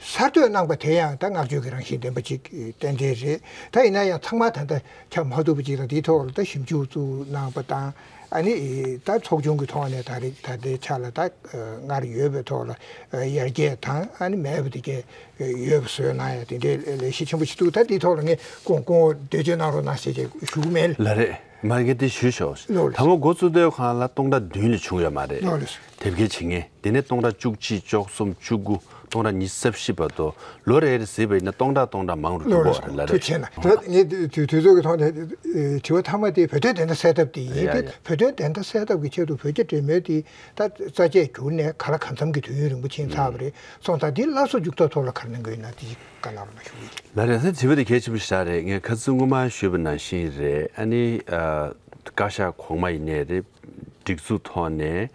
གསར་གཏོད་གནང་པ་དེ་ཡང་ད་བསྔགས་བརྗོད་ཀྱི་རང་བཞིན་ལྡན་པ་ཅིག་ཏན་ཏན་རེད། ད་ཡིན་ན་ཡང་ཚང་མ་ད་ལྟ་ཁྱབ་མ་ཐུབ་པ་ཅིག་དང་དེའི་ཐོག་ལ་ད་ཞིབ་འཇུག་བཙུགས་གནང་པ་དང་། ཨ་ནི་ད་ཚོགས་ཆུང་གི་ཐོག་ནས་ད་རེས་ད་ལྟའི་ཆ་ལ་ད་སྔར་ཡོད་པའི་ཐོག་ལ་ཡར་རྒྱས་དང་ཨ་ནི་མེད་པ་དེ་གས་ཡོད་པ་བཟོས་གནང་ཡ་དེ་འདྲའི་ལས་གཞི་ཆེན་པོ་ཞིག་འདུག་ད་དེའི་ཐོག་ལ་ངས་སྐུ་ངོ་འགྲེལ་བརྗོད་གནང་རོགས་གནང་ཞེས་ཞུ་གི་མེད། ལགས་རེད། མ་གི་དེ་ཞུས་ཤོག་ལགས་ལགས། དང་པོ་འགོ་བཙུགས་དུས་སྒང་ལ་སྟོང་ཕྲག་བདུན་ལས་བྱུང་ཡོད་མ་རེད། ལགས་ལགས། དེབ་སྐྱེལ་བྱེད་མཁན། དེ་ནས་སྟོང་ཕྲག་བཅུ་གཅིག་བཅུ་གསུམ་བཅུ་དགུ་སྟོང་ཕྲག་ཉི་ཤུ་རྩ་བཞི་བར་དུ་ལོ་རེ་རེ་གཟིགས་པ་ཡིན་ན་སྟོང་ཕྲག་སྟོང་ཕྲག་མང་རུ་འགྲོ་གི་ཡོད་རེད་ལབ་རེད། ཐུགས་རྗེ་ཆེ་གནང་། ད་ངས་དུས་དུས་ཚོད་ཀྱི་ཐོག་ནས་དྲི་བ་མཐའ་མ་དེ་བོད་དོན་བདེན་མཐའ་གསལ་ཐབས་དེ་ཡིན། ཡ་དེ་ཡ། བོད་དོན་བདེན་མཐའ་གསལ་ཐབས་ཀྱི་ཆེད་དུ་བོད་རྒྱ་འབྲེལ་མོལ་དེ་ད་རྩ་ཆད་གྱུར་ནས་ག་ལ་གང་འཚམ་གྱི་དུས་ཡུན་རིང་པོ་ཕྱིན་ཚར་བ་རེད། སོང་ཙང་དེ་སླར་གསོ་འཇུག་ཐབས་ཐོག་ལ་ག་རེ་གནང་གི་ཡོད་ན་དེ་ཞིག་བཀའ་གནང་རོགས་གནང་ཞུ་གི་ཡིན། ལགས་རེད། ད་དྲི་བ་དེ་གལ་ཆེན་པོ་ཞིག་རེད། ངས་ཁ་སང་སྔོན་མ་ཞུས་པ་ནང་བཞིན་རེད། ཨ་ནི་ཨ། བཀའ་ཤག་གོང་མ་ཡིན་ནའི་རེད། སྒྲིག་འཛུགས་ཐོག་ནས་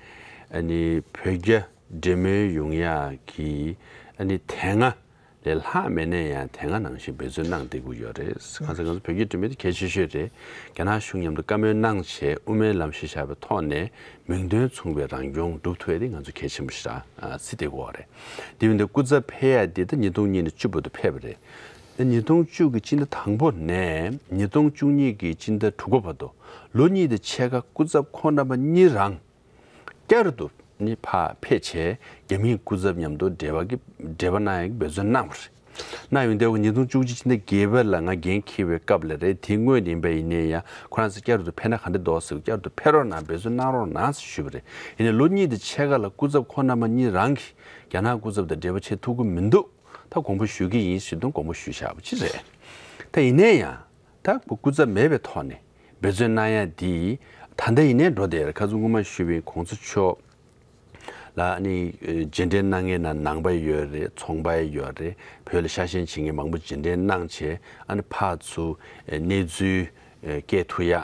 ཨ་ནི་བོད་རྒྱ་འབྲེལ་མོལ་ཡོང་ཡག་གི་ཨ་ནི་དེ་སྔ་ལས་ལྷག་མེད་ན་ཡང་དེ་སྔ་ནང་བཞིན་འབད་བརྩོན་གནང་བསྡད་ཀྱི་ཡོད་རེད། གང་ཟེར་ང་ཚོ་བོད་རྒྱ་འབྲེལ་མོལ་དེ་གལ་ཆེ་ཤོས་རེད། རྒྱ་ནག་གཞུང་མཉམ་དུ་བཀའ་མོལ་གནང་བྱས་དབུ་མའི་ལམ་གཞི་བཞག་པའི་ཐོག་ནས་མིང་དོན་མཚུངས་པའི་རང་སྐྱོང་སྒྲུབ་ཐུབ་ཡ་དེ་ང་ཚོ་གལ་ཆེན་པོ་ཞིག་རང་བརྩི་བསྡད་ཀྱི་ཡོད་རེད། དེ་ཡིན་དུས་སྐུ་ཚབ་ཕེབས་ཡ་དེ་ད་ཉིས་སྟོང་གཉིས་ནས་བཅུ་བར་དུ་ཕེབས་པ་རེད། ཉིས་སྟོང་བཅུ་གི་སྤྱི་ཟླ་དང་པོ་ནས་ཉིས་སྟོང་བཅུ་གཉིས་ཀྱི་སྤྱི་ཟླ་དྲུག་པ་བར་དུ་ལོ་གཉིས་དང་ཕྱེད་ཀ་སྐུ་ཚབ་ཁོང་རྣམ་པ་གཉིས་རང་བསྐྱར་དུ་ནི་ཕར་ཕེབས་བྱས་རྒྱ་མིའི་སྐུ་ཚབ་མཉམ་དུ་འབྲེལ་བ་གི་འབྲེལ་བ་གནང་ཡག་གི་འབད་བརྩོན་གནང་བ་རེད། གནང་ཡོང་དུས་ཉིས་སྟོང་བཅུ་གཅིག་ཕྱི་ཟླ་བརྒྱད་པ་ལ་ང་འགན་འཁྱེར་བའི་སྐབས་ལ་རེད། དེ་སྔོན་ཡིན་པ་ཡིན་ནའི་ཡང་ཁོ་རང་ཚོ་བསྐྱར་དུ་ཕེབས་ན་ག་འདྲ་འདུག་ཟེར། བསྐྱར་དུ་ཕེབས་རོགས་གནང་། འབད་བརྩོན་གནང་རོགས་གནང་ཟེར་ཞུས་པ་རེད། ཡིན་ནའི་ལོ་གཉིས་དང་ཕྱེད་ཀ་ལ་སྐུ་ཚབ་ཁོང་རྣམ་པ་གཉིས་རང་གིས་རྒྱ་ནག་སྐུ་ཚབ་དང་འབྲེལ་བ་བྱེད་ཐུབ་ཀྱི་མི་འདུག་ད་དགོངས་པ་ཞུ་གི་ཡིན་ཞུས་དོན་དགོངས་པ་ཞུས་བཞག་པ་ཅིག་རེད། ད་ཡིན་ནའི་ཡང་ད་སྐུ་ཚབ་མེད་པའི་ཐོག་ནས་འབད་བརྩོན་གནང་ཡ་འདི་ད་ལྟ་ཡིན་ནའི་འགྲོ་བསྡད་ཡོད་རེད། ཁ་སང་སྔོན་མ་ཞུས་པའི་གོང་ས་མཆོག་ལ་ནི་རྗེས་དྲན་གནང་མཁན་ན་ནང་པ་ཡོད་རེད། ཚོང་པ་ཡོད་རེད། བོད་ལ་ཤ་ཞེན་བྱེད་མཁན་མང་པོ་རྗེས་དྲན་གནང་བྱས་ཨ་ནི་ཕར་ཚུར་གནས་ཚུལ་སྐད་ཐུག་ཡ་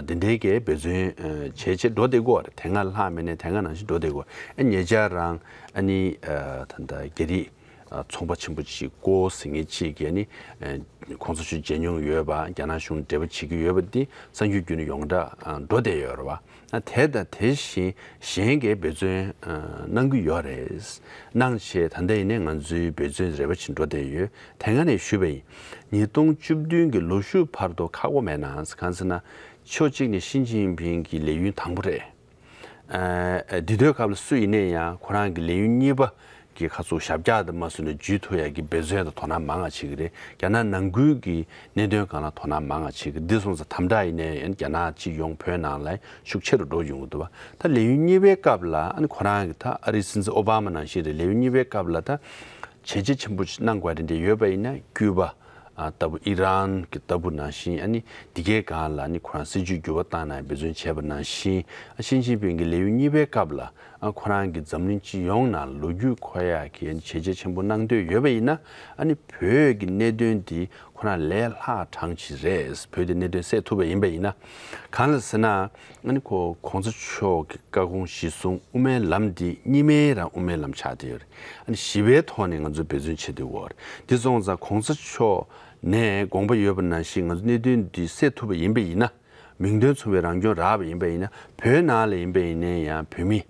འདི་འདྲའི་གི་འབད་བརྩོན་བྱས་བྱས་འགྲོ་བསྡད་ཀྱི་ཡོད་རེད། དེ་སྔ་ལྷག་མེད་ནས་དེ་སྔ་ནང་བཞིན་འགྲོ་བསྡད་ཀྱི་ཡོད་རེད། ཨ་ཉེ་ཆར་རང་ཨ་ནི་ད་ལྟ་རྒྱ་རིགས་ཚོང་པ་ཆེན་པོ་ཅིག་ཀོ་ཟེར་མཁན་ཅིག་གིས་ནི་གོང་ས་མཆོག་མཇལ་མྱོང་ཡོད་པ། རྒྱ་ནག་གཞུང་འབྲེལ་བ་བྱེད་ཀྱི་ཡོད་པ་འདི་གསར་འགྱུར་བརྒྱུད་ནས་ཡོངས་གྲགས་འགྲོ་བསྡད་ཡོད་རེད་བ། དེ་དང་དེ་བཞིན་གཞན་གྱིས་འབད་བརྩོན་གནང་གི་ཡོད་རེད། གནང་བྱས་ད་ལྟ་ཡིན་ནའི་ང་ཚོའི་འབད་བརྩོན་རེ་བ་ཅིག་འགྲོ་བསྡད་ཡོད། དེ་སྔ་ནས་ཞུས་པ་ཡིན། ཉིས་སྟོང་བཅུ་བདུན་གྱི་ལོ་གཞུག་བར་དུ་ཁག་པོ་མེད་ན་གང་ཟེར་ན་ཕྱོགས་གཅིག་ནས་ཞི་ཅིན་ཕིང་གི་ལས་ཡུན་དང་པོ་རེད། ཨ་འདི་དུས་སྐབས་ལ་སུ་ཡིན་ནའི་ཡང་ཁོ་རང་གི་ལས་ཡུན་གཉིས་པ་གི་ཁ་ཚུགས་ཞབས་བཀྱག་དུ་མ་བཟུང་ནས་འཇུས་ཐུབ་ཡག་གི་འབད་བརྩོན་དང་དོ་སྣང་མང་ང་བྱེད་ཀྱི་རེད། རྒྱ་ནག་ནང་ཁུལ་གྱི་གནད་དོན་སྒང་ལ་དོ་སྣང་མང་ང་བྱེད་ཀྱི། འདི་སོང་ཙང་དམ་དྲག་ཡིན་ནའི་ཡང་རྒྱ་ནག་ཅིག་ཡོང་བོད་ནང་ལ་ཤུགས་ཆེ་རུ་འགྲོ་ཡོང་གི་འདུག་བ། ད་ལས་ཡུན་གཉིས་པའི་སྐབས་ལ་ཨ་ནི་ཁོ་རང་གི་ད་ཨ་རིའི་སྲིད་འཛིན་ཨོ་བྷ་མ་ནང་བཞིན་རེད། ལས་ཡུན་གཉིས་པའི་སྐབས་ལ་ད་བྱས་རྗེས་ཆེན་པོ་ཞིག་གནང་དགོས་རེད་འདྲ་ཡོད་པ་ཡིན་ན་ཀུ་བ་ཨ་ལྟ་བུ་ཨི་རན་གྱི་ལྟ་བུ་ནང་བཞིན་ཨ་ནི་འདི་གའི་སྒང་ལ་ནི་ཁོ་རང་སྲིད་ཇུས་འགྱུར་བ་བཏང་ན་འབད་བརྩོན་བྱས་པ་ནང་བཞིན་ཨ་ཞི་ཅིན་ཕིང་གི་ལས་ཡུན་གཉིས་པའི་སྐབས་ལ་ཨ་ཁོ་རང་གི་འཛམ་གླིང་སྤྱི་ཡོངས་ནང་ལོ་རྒྱུས་འཁོར་ཡག་གི་ཨ་ནི་བྱས་རྗེས་ཆེན་པོ་གནང་འདོད་ཡོད་པ་ཡིན་ན་ཨ་ནི་བོད་ཀྱི་གནད་དོན་འདི་ཁོ་རང་ལས་སླ་དྲང་ཅིག་རེད། བོད་དེ་གནད་དོན་སེལ་ཐུབ་པ་ཡིན་པ་ཡིན་ན། གང་ལ་ཟེར་ན་ཨ་ནི་ཁོ་གོང་ས་མཆོག་གི་བཀའ་དགོངས་གཞིར་བཟུང་དབུ་མའི་ལམ་འདི་གཉིས་སྨན་རང་དབུ་མའི་ལམ་ཆགས་བསྡད་ཡོད་རེད། ཨ་ནི་ཞི་བའི་ཐོག་ནས་ང་ཚོས་འབད་བརྩོན་བྱེད་དུས་འོར་འདི་སོང་ཙང་གོང་ས་མཆོག་ནས་དགོངས་པ་ཡོད་པ་ནང་བཞིན་ང་ཚོ་གནད་དོན་འདི་སེལ་ཐུབ་པ་ཡིན་པ་ཡིན་ན། མིང་དོན་མཚུངས་པའི་རང་སྐྱོང་རག་པ་ཡིན་པ་ཡིན་ན་བོད་ནང་ལ་ཡིན་པ་ཡིན་ནའི་ཡང་བོད་མི་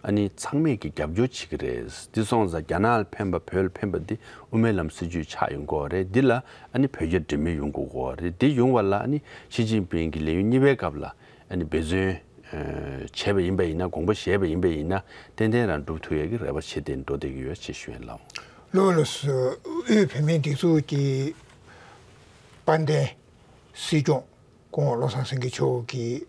ཨ་ནི་ཚང་མས་ཀྱི་རྒྱབ་སྐྱོར་བྱེད་ཀྱི་རེད། འདི་སོང་ཙང་རྒྱ་ནག་ལ་ཕན་པ་བོད་ལ་ཕན་པ་འདི་དབུ་མའི་ལམ་སྲིད་ཇུས་ཆགས་ཡོང་གི་ཡོད་རེད། འདི་ལ་ཨ་ནི་བོད་རྒྱ་འབྲེལ་མོལ་ཡོང་དགོས་ཀྱི་ཡོད་རེད། འདི་ཡོང་བ་ལ་ཨ་ནི་ཞི་ཅིན་ཕིང་གི་ལས་ཡུན་གཉིས་པའི་སྐབས་ལ་ཨ་ནི་འབད་བརྩོན་བྱས་པ་ཡིན་པ་ཡིན་ན། དགོངས་པ་བཞེས་པ་ཡིན་པ་ཡིན་ན་ཏན་ཏན་རང་འགྲུབ་ཐུབ་ཡག་གི་རེ་བ་བྱས་ཏེ་འགྲོ་བསྡད་ཀྱི་ཡོད་ཅེས་ཞུ་ཡིན་ལགས། ལགས་ལགས་སོ། དབུས་བོད་མིའི་སྒྲིག་འཛུགས་ཀྱི་དཔལ་ལྡན་སྲིད་སྐྱོང་སྐུ་ངོ་བློ་བཟང་སེང་གེ་མཆོག་གིས་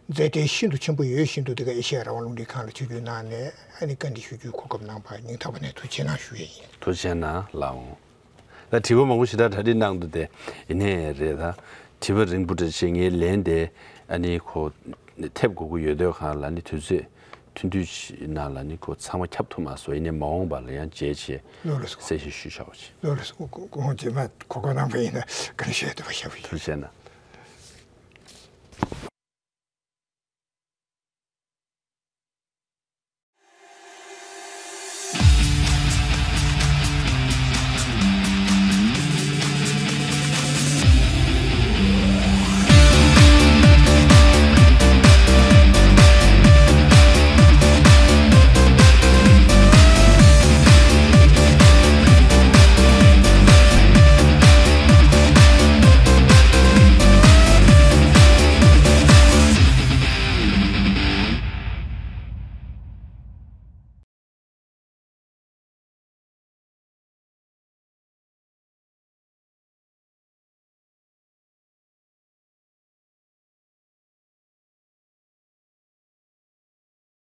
མཛད་བྲེལ་ཤིན་ཏུ་ཆེན་པོ་ཡོད་བཞིན་དུ་འདི་ག་ཨེ་ཤེ་ཡ་རང་དབང་རླུང་འཕྲིན་ཁང་ལ་ཆིབས་བསྒྱུར་གནང་ནས་ཨ་ནི་བཀའ་འདྲི་ཞུ་རྒྱུའི་གོ་སྐབས་གནང་བར་སྙིང་ཐག་པ་ནས་ཐུགས་རྗེ་གནང་ཞུ་ཡས་ཡིན། ཐུགས་རྗེ་གནང་ལགས་འོང་། ད་དྲི་བ་མང་པོ་ཞེ་དྲག་གྲ་སྒྲིག་གནང་འདུག་སྟེ། ཡིན་ནའི་རེད་ད། དྲི་བ་རིང་པོ་འདྲ་ཞིག་ངས་ལན་དེ་ཨ་ནི་ཁོ་ཐེབས་དགོས་ཀྱི་ཡོད་དུས་སྒང་ལ་ནི་དུས་ཚོད་ཐུང་ཐུང་ཞིག་ནང་ལ་ནི་ཁོ་ཚང་མ་ཁྱབ་ཐུབ་མ་སོང་། ཡིན་ནའི་མ་འོངས་པ་ལ་ཡང་མཇལ་བྱས་ལགས་ལགས་སོ། གསལ་བཤད་ཞུས་བཞག་པ་ཞིག་ལགས་ལགས་སོ། ཁོང་ཁོང་རྗེས་མ་གོ་སྐབས་གནང་བ་ཡིན་ན་བཀའ་འདྲི་ཞུ་ཡས་འདུག་པ་ཞུ་བ་ཡིན། ཐུགས་རྗེ་གནང་།